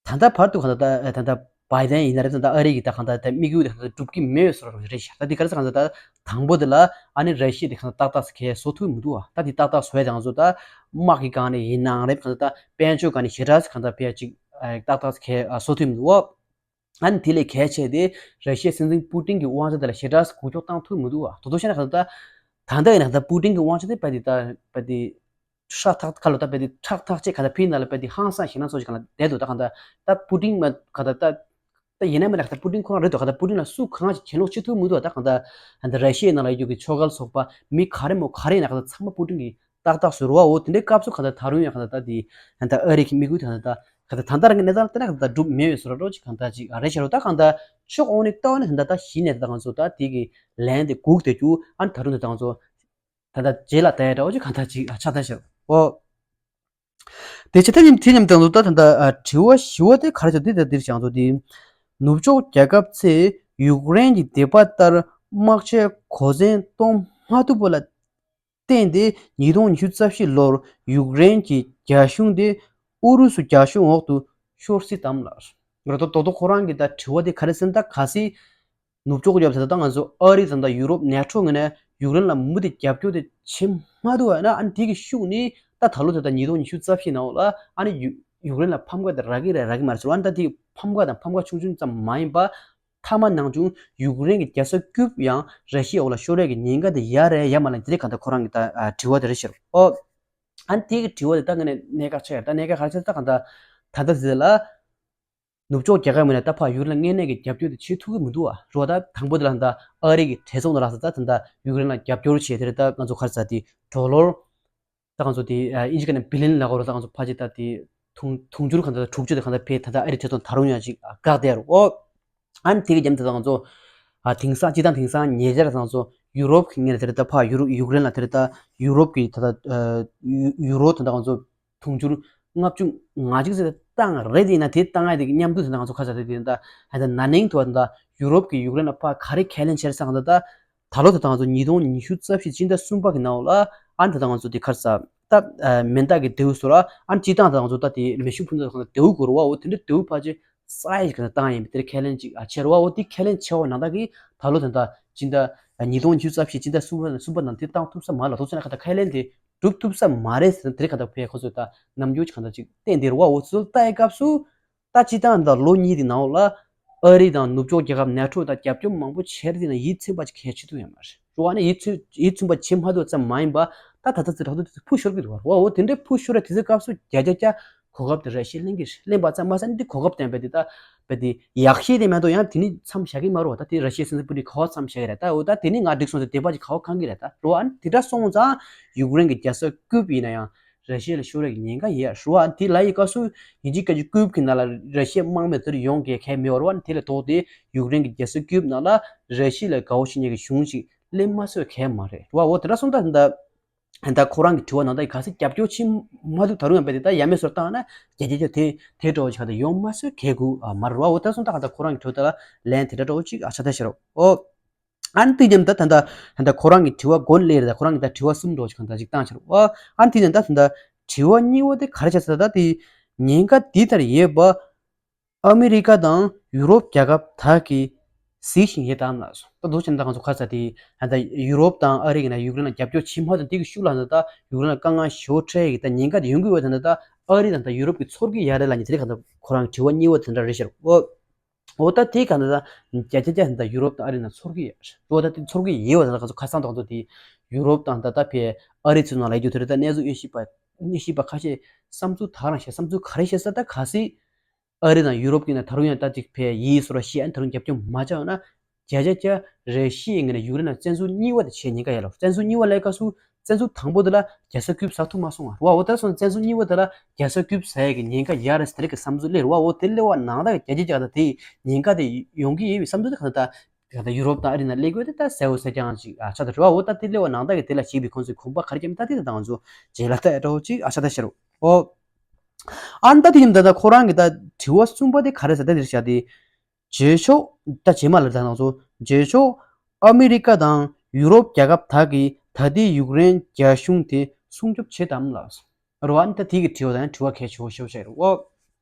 ད་ལྟ་བར་དུ་གང་ལྟར་ད་ད་ལྟ་བའི་ཏན་ཡིན་ན་རེད་ད་ལྟ་ཨ་རི་གི་ད་གང་ལྟར་ད་དམིགས་ཡུལ་དེ་གང་ལྟར་འགྲུབ་ཀྱི་མེད་བཟོ་འདྲ་རེད་ཤག་ད་འདི་ག་རེ་ཟེར་གང་ལྟར་ད་དང་པོ་དེ་ལ་ཨ་ནི་ར་ཤི་ཡ་དེ་གང་ལྟར་ཏག་ཏག་ཟེར་གས་བཟོ་ཐུབ་མི་འདུག་བ། ད་འདི་ཏག་ཏག་བཟོ་ཡ་དེ་ང་ཚོ་ད་དམག་གི་སྒང་ནས་ཡིན་ནའང་རེད་གང་ལྟར་ད་དཔལ་འབྱོར་སྒང་ནས་ཞེ་དྲག་ཟེར་གང་ལྟར་ཕལ་ཅིག་ཏག་ཏག་ཟེར་གས་བཟོ་ཐུབ་མི་འདུག་བ། ཨ་ནི་དེ་ལས་གལ་ཆེ་དེ་ར་ཤི་ཡའི་སྲིད་འཛིན་པུ་ཏིན་གྱི་དབང་ཆ་དེ་ལ་ཞེ་དྲག་འགུལ་སྐྱོད་བཏང་ཐུབ་མི་འདུག་བ། དོ་དོ་བཤད་ན་གང་ལྟར་ད་ད་ལྟ་ཡིན་ན་གང་ལྟར་པུ་ཏིན་གྱི་དབང་ཆ་དེ་རྦད་དེ་ད་རྦད་དེ། ཧྲག་ཐག་ཁ་ལོ་ད་བེ་དེ་ཁྲག་ཐག་ཅེས་ག་ད་ཕི་ནང་ལ་བེ་དེ་ཧང་སང་ཞིག་ན་སོ་ཞིག་ག་ལ་བསྡད་འདུག་ད་ག་ད་ད་པུ་ཏིན་མ་ག་ད་ད་ད་ཡིན་ན་མིན་ན་ག་ད་པུ་ཏིན་ཁོ་རང་རེད་འདུག་ག་ད་པུ་ཏིན་ལ་སུ་གང་ཞིག་གྱེན་ལོག་བྱེད་ཐུབ་མི་འདུག་ད་ག་ད་ད་ར་ཤི་ཡའི་ནང་ལ་ཡོད་ཀྱི་ཆོལ་ཁ་ཚོགས་པ་མི་ག་རེ་མོ་ག་རེ་ཡིན་ན་ག་ད་ཚང་མ་པུ་ཏིན་གྱི་ཏག་ཏག་བཟོ་རུ་བ། འོ་དེ་འདྲའི་སྐབས་སུ་ག་ད་ད་རུང་ཡང་ག་ད་ད་དེ་ད་ཨ་རི་གི་དམིགས་ཡུལ་དེ་ག་ད་ད་ག་ད་ད་ད་རང་གི་གནས་སྟངས་ལ་བལྟས་ན་ག་ད་སྒྲུབ་མེད་པའི་བཟོ་འདྲ་ཅིག་ག་ད་ཅིག་རེད་ཤག་རོ། ད་ག་ད་ཕྱོགས་གང་ནས་ལྟ་བ་ནི་ད་ད་གཞི་ནས་ད་ང་ཚོ་ད་དེ་གི་ལན་དེ་སྒུག་བསྡད་རྒྱུ་ཨ་ནི་ད་རུང་ད་ང་ཚོ། ད་ལྟ་རྗེས་ལ་ལྟ་ཡ་འདྲ་བོ་ཅིག་གང་ལྟར་ཅིག་ཆགས་ཐལ་ཤག་འོ། དེ་ཆ་ད་ཉིན་དེ་མཉམ་དུ་ད་ད་ལྟ་དྲི་བ་ཞི་བ་དེ་ག་རེ་ཆགས་འདི་ད་འདིར་བྱང་ཚོ་དེ། ནུབ་ཕྱོགས་རྒྱལ་ཁབ་ཚོས་ཡུཀ་རེན་གྱི་དད་པ་ལྟར་དམག་ཆས་གོ་མཚོན་གཏོང་མ་ཐུབ་པ་ལ་བརྟེན་ཏེ་ཉིས་སྟོང་ཉི་ཤུ་རྩ་བཞི་ལོར་ཡུཀ་རེན་གྱི་རྒྱ་གཞུང་དེ་ཨུ་རུ་སུ་རྒྱ་གཞུང་འོག་ཏུ་ཤོར་སྲིད་དམ་ལ། ང་རོ་ཏོ་ཏོ་ཁོ་རང་གི་ད་དྲི་བ་དེ་ག་རེ་ཟེར་ན་ད་གལ་སྲིད། ནུབ་ཕྱོགས་ཡོད་ཟེར་ད་ང་ཚོ་ཨ་རི་དང་ད་ཡུ་རོབ་ནེ་ཊོ་ངོས་ནས་ཡུཀ་རེན་ལ་མུ་མཐུད་རྒྱབ་སྐྱོར་དེ་བྱེད་མ་ཐུབ་པ་ན་ཨ་ནི་དེ་གི་ཤུགས་ནི་ད་ད་ལོ་དེ་ད་ཉིས་སྟོང་ཉི་ཤུ་རྩ་བཞི་ནང་ལ་ཨ་ནི་ཡུ་ཡུཀ་རེན་ལ་ཕམ་ཁ་དེ་རག་གི་རེད་རག་གི་མ་རེད་ཟེར་བ། ཨ་ནི་ད་དེ་ཕམ་ཁ་དང་ཕམ་ཁ་ཆུང་ཆུང་ཙམ་མ་ཡིན་པ་མཐའ་མ་ནང་བྱུང་ཡུཀ་རེན་གྱི་རྒྱལ་ས་ཀིབ་ཡང་ར་ཤི་ཡའི་འོག་ལ་ཤོར་ཡས་ཀྱི་ཉེན་ཁ་དེ་ཡ་རེད་ཡ་མ་རེད་དེ་རེད་གང་ལྟར་ཁོ་རང་གི་ད་དྲི་བ་དེ་རེད་ཤག་འོ། ཨ་ནི་དེ་གི་དྲི་བ་དེ་ད་ངས་ནས་གནད་འགག་ཆགས་ཡ་ད་གནད་འགག་ག་རེ་ཆགས་ད་གང་ལྟར་ད་ལྟ་ཟེར་ལ། ནུབ་ཕྱོགས་རྒྱལ་ཁབ་ངོས་ནས་ད་ཕར་ཡུཀ་རེན་ལ་དངོས་གནས་ཀྱི་རྒྱབ་སྐྱོར་དེ་བྱེད་ཐུབ་ཀྱི་མི་འདུག་བ། རོ་ད་དང་པོ་དེ་ལ་ད་ཨ་རི་གི་གྲོས་ཚོགས་ནང་ལ་ད་ད་ད་ཡུཀ་རེན་ལ་རྒྱབ་སྐྱོར་བྱས་དེ་རེད། ད་ང་ཚོ་ག་རེ་ཟ་དེ་ཌོ་ལར་ད་ང་ཚོ་དེ་ཨིན་ཇི་སྐད་ནས་བི་ལི་ཡན་ལབ་དགོས་རེད། ད་ང་ཚོ་ཕལ་ཆེར་ད་དེ་དུང་དུང་ཕྱུར་གང་ད་དྲུག་ཅུ་དེ་གང་ད་ཕེ་ད་ད་ཨ་རི་གྲོས་ཚོགས་ད་རུང་ཡང་ཅིག་བཀག་བསྡད་རོ། ཨ་ནི་དེ་གི་རྒྱབ་དེ་ད་ང་ཚོ་ཨ་དེང་སང་སྤྱི་བཏང་དེང་སང་ཉེ་ཆར་ད་ང་ཚོ་ཡུ་རོབ་ཀྱི་ངོས་ནས་དེ་རེད། ད་ཕར་ཡུ་རོ་ཡུཀ་རེན་ལ་དེ་རེད། ད་ཡུ་རོབ་ཀྱི་ད་ད་ཡུ་ཡུ་རོ་ད་ད་ང་ཚོ། དུང་ཕྱུར་ལྔ་བཅུ་ང་གཅིག་ཙམ་བཏང་རེད་དེ་ཡིན་ན་དེ་བཏང་ཡ་དེ་གི་མཉམ་དུ་དེ་ན་ང་ཚོ་ཁ་ཚ་དེ་དེ་ད་ཧ་ད་ན་ནིང་དུ་བ་ད་ཡུ་རོབ་ཀྱི་ཡུཀ་རེན་ལ་ཕར་ག་རེ་ཁས་ལེན་བྱས་སང་ད་ད་ད་ལོ་དེ་ད་ང་ཚོ་ཉིས་སྟོང་ཉི་ཤུ་རྩ་བཞི་སྤྱི་ཟླ་གསུམ་པ་གི་ནང་ལ་ཨ་ནི་ད་ད་ང་ཚོ་དེ་ཁ་ཚ་ད་མེ་མདའ་གི་མདེའུ་སོ་ར་ཨ་ནི་སྤྱི་བཏང་ད་ང་ཚོ་ད་དེ་མེ་ཤུགས་འཕུར་མདའ་ཁ་ཚ་མདེའུ་གོ་རུ་བ་འོ་དེ་འདྲ་མདེའུ་ཕལ་ཆེར་ས་ཡི་ག་ད་བཏང་ཡིན་པ་དེར་ཁས་ལེན་ཅིག་ཨ་བྱས་རུ་བ་འོ་དེ་ཁས་ལེན་བྱས་བ་ནང་ད་གི་ད་ལོ་དེ་ད་སྤྱི་ཟླ་ཉིས་སྟོང་ཉི་ཤུ་རྩ་བཞི་སྤྱི་ཟླ་གསུམ་པ་གསུམ་པ་ནང་དེ་བཏང་ཐུབ་ས་མ་ལ་ཐུབ་ས་ན་ཁ་ད་ཁས་ལེན་དེ། སྒྲུབ་ཐུབ་ས་མ་རེད་ཟེར་ན་དེ་རིང་གང་ལྟར་ཕེ་ཁོ་ཚོས་ད་ནམ་རྒྱུན་གང་ལྟར་ཅིག་བསྟན་དེ་རུ་བ་འོ་ཚོད་ལྟ་ཡི་སྐབས་སུ་ད་སྤྱི་བཏང་ད་ལོ་གཉིས་དེ་ནང་ལ་ ཨ་རི་དང་ནུབ་ཕྱོགས་རྒྱལ་ཁབ་ནེ་ཊོ་དང་རྒྱབ་སྐྱོར་མང་པོ་བྱས་ཏེ་ན་ཡིད་ཚིམ་པ་ཅིག་གལ་ཆེ་ཐུབ་ཡོད་མ་རེད། རེད་བ། ཨ་ནི་ཡིད་ཚིམ་ཡིད་ཚིམ་པ་བྱེད་མ་ཐུབ་ཙམ་མ་ཡིན་པ་ད་ད་ལྟ་ཚེ་དྲག་ཏུ་དེ་ཚོ་འཕུར་ཤོར་གི་འདུག་བ། འོ་དེ་འདྲའི་འཕུར་ཤོར་ར་དེ་ཚོའི་སྐབས་སུ་བརྒྱ་ཆ་བརྒྱ་གོ་སྐབས་དེ་ར་ཤི་ཡས་ལེན་གི་རེད། ལེན་པ་ཙམ་མ་ཟད་འདི་གོ་སྐབས་བསྟན་པ་དེ་ད་བས་དེ་ཡག་ཤོས་དེ་མ་གཏོགས་ཡང་དེ་ནི་མཚམས་བཞག་གི་མ་རེད་བ། ད་དེ་ར་ཤི་ཡའི་སྲིད་འཛིན་པུ་ཏིན་ག་བ་མཚམས་བཞག་གི་རེད། ད་འོ་ད་དེ་ནི་ང་འགྲིག་སོང་ཟེར་དད་པ་ཅིག་ག་བ་གང་གི་རེད། ད་རེད་བ། ཨ་ནི་དེ་འདྲ་སོང་ཙང་ཡུཀ་རེན་གྱི་རྒྱལ་ས་ཀིབ་ཡིན་ན་ཡང་ར་ཤི་ཡ་ལ་ཤོར་ཡག་གི་ཉེན་ཁ་ཡོད་རེད་བ། དེ་ལ་ཡི་སྐབས་སུ་ཡིན་གཅིག་སྐད་ཅིག་ཀིབ་གི་ནང་ལ་ར་ཤི་ཡའི་དམག་མི་དེར་ཡོང་གི་གལ་མེད་པ་རེད་བ། དེ་ལས་ལྡོག་སྟེ་ཡུཀ་རེན་གྱི་རྒྱལ་ས་ཀིབ་ནང་ལ་ར་ཤི་ཡ་ལ་དགའ་བོ་བྱེད་མཁན་གྱི་གཞུང་ཞིག་སླེབས་མ་སོང་གལ་མ་རེད་བ། འོ་དེ་འདྲ་སོང་ཙང་ད་ད་ཁོ་རང་གི་དྲི་བ་ནང་ད་ག་ཚོད་རྒྱབ་སྐྱོར་བྱེད་མ་ཐུབ། ད་རུང་ཡང་བས་དེ་ད་ཡ་མེད་བཟོ་བཏང་ན་བརྒྱ་ཆ་བརྒྱ་དེ་དེ་འདྲ་བོ་ཞིག་ད་ཡོང་མ་སོང་གལ་དགོས་མ་རེད་བ། འོ་དེ་འདྲ་སོང་ཙང་ད་ཁོ་རང་གི་དྲི་བ་ད་ལན་དེ་འདྲ་འདྲ་བོ་ཅིག་ཨ་ཆ་ད་ཤེར་རོ། འོ། ཨ་ནི་དེ་ཙམ་ད་ད་ད་ད་ཁོ་རང་གི་དྲི་བ་མགོ་ནས་སླེབས་རེད། ད་ཁོ་རང་གི་ད་དྲི་བ་གསུམ་འདྲ་བོ་ཞིག་གང་ད་ཅིག་བཏང་ཤེར་རོ། ཨ་ནི་དེ་ཙམ་ད་ད་ད་དྲི་བ་གཉིས་པ་དེ་ག་རེ་བྱས་ཟེར་ད་དེ་ཉེན་ཁ་འདི་ལྟར་ཡོད་པ། ཨ་མི་རི་ཀ་དང་ཡུ་རོབ་རྒྱལ་ཁབ་དག་གིས་གཟིགས་བཞིན་ཡོད་དམ་ལགས་སོ། ད་འདུག་ཅེ་ན་ད་ང་ཚོ་ཁ་ས་དེ་ད་ཡུ་རོབ་དང་ཨ་རི་གི་ནང་ཡུཀ་རེན་ལ་རྒྱབ་སྐྱོར་བྱེད་མ་ཐུབ་དེ་གི་ཤུགས་ལ་ད་ཡུཀ་རེན་ལ་དཀའ་ངལ་ཞེ་པོ་འཕྲད་ཡག་གི་ད་ཉེན་ཁ་དེ་ཡོང་གི་ཡོད་ད་ད་ཨ་རི་དང་ད་ཡུ་རོབ་ཀྱིས་ཚོར་གི་ཡོད་རེད་ལབ་མཁན་དེ་རེད། ག་ད་ཁོ་རང་དྲི་བ་གཉིས་པ་དེ་འདྲ་རེད་ཤག་འོ། འོ་ད་དེ་ག་ད་ད་བརྒྱ་ཆ་བརྒྱ་ད་ཡུ་རོབ་དང་ཨ་རི་ནང་ཚོར་གི་ཡོད་རེད། འོ་ད་དེ་ཚོར་གི་ཡོད་པ་ད་ང་ཚོ་ཁ་སང་ཐོག་ཚོ་དེ་ཡུ་རོབ་དང་ད་ད་ཕེ་ཨ་རི་ཚོའི་ནང་ལ་ཡོད་རྒྱུ་དེ་རེད། ད་གནས་ཚུལ་དབྱེ་ཞིབ་པ་དབྱེ་ཞིབ་པ་ཁ་ཤས་བསམ་ཚུལ་ད་ག་རང་བཤད། བསམ་ཚུལ་ག་རེ་བཤད་ས་ད་གལ་སྲིད་ཨ་རི་དང་ཡུ་རོབ་ཀྱི་ནང་ད་རུང་ཡང་ད་ཅིག་ཕེ་ཡིས་སོ་ར་ཤི་ཡ་ཨ་ནི་ད་རུང་རྒྱབ་སྐྱོར་མ་བྱས་ཡོད་ན་བརྒྱ་ཆ་བརྒྱ་ར་ཤི་ཡའི་ངོས་ནས་ཡུཀ་རེན་ལ་བཙན་འཛུལ་གཉིས་པ་དེ་བྱེད་ཉེན་ཁ་ཡོད་ལ། བཙན་འཛུལ་གཉིས་པ་ལབ་སྐབས་སུ་བཙན་འཛུལ་དང་པོ་དེ་ལ་རྒྱལ་ས་ཀིབ་ཟ་ཐུབ་མ་སོང་བ་རེད་བ། འོ་ད་སོང་བཙན་འཛུལ་གཉིས་པ་དེ་ལ་རྒྱལ་ས་ཀིབ་ཟ་ཡག་གི་ཉེན་ཁ་ཡོད་རེད་ཟེར་གི་བསམ་ཚུལ་སླེབས་རེད་བ། འོ་དེ་སླེབས་པ་ནང་ད་བརྒྱ་ཆ་བརྒྱ་ད་དེ་ཉེན་ཁ་དེ་ཡོང་གི་ཡོད་པའི་བསམ་ཚུལ་དེ་ག་ད་ད་ད་ཡུ་རོབ་དང་ཨ་རི་ནང་སླེབས་དགོས་དེ་ད་གསལ་པོ་གསལ་རྐྱང་ཅིག་ཨ་ཆགས་ད་རེད་བ། འོ་ད་དེ་སླེབས་པ་ནང་ད་གི་དེ་ལ་བྱེད་པའི་ཁོང་ཚོའི་གོམ་པ་ག་རེ་རྒྱབ་མིན་ད་དེ་ད་ང་ཚོ་རྗེས་ལ་ལྟ་ཡག་འདྲ་བོ་ཅིག་ཨ་ཆགས་ད་ཤེར་རོ། ཨོ། ཨ་ནི་ད་དེ་ཡིན་ད་ད་ཁོ་རང་གི་ད་དྲི་བ་གསུམ་པ་དེ་ག་རེ་ཟེར་ད་དེ་རེད་ཤག་དེ། རྗེས་ཕྱོགས་ད་རྗེས་མ་ལ་ད་ང་ཚོ་རྗེས་ཕྱོགས་ཨ་མི་རི་ཀ་དང་ཡུ་རོབ་རྒྱལ་ཁབ་དག་གིས་ད་ལྟའི་ཡུཀ་རེན་རྒྱ་གཞུང་དེ་སྲུང་སྐྱོབ་བྱེད་དམ་ལབ་སོང་། རེད་བ། ཨ་ནི་ད་དེ་གི་དྲི་བ་དང་དྲི་བ་གལ་ཆེ་བོ་ཞེ་པོ་ཅིག་རེད་བ།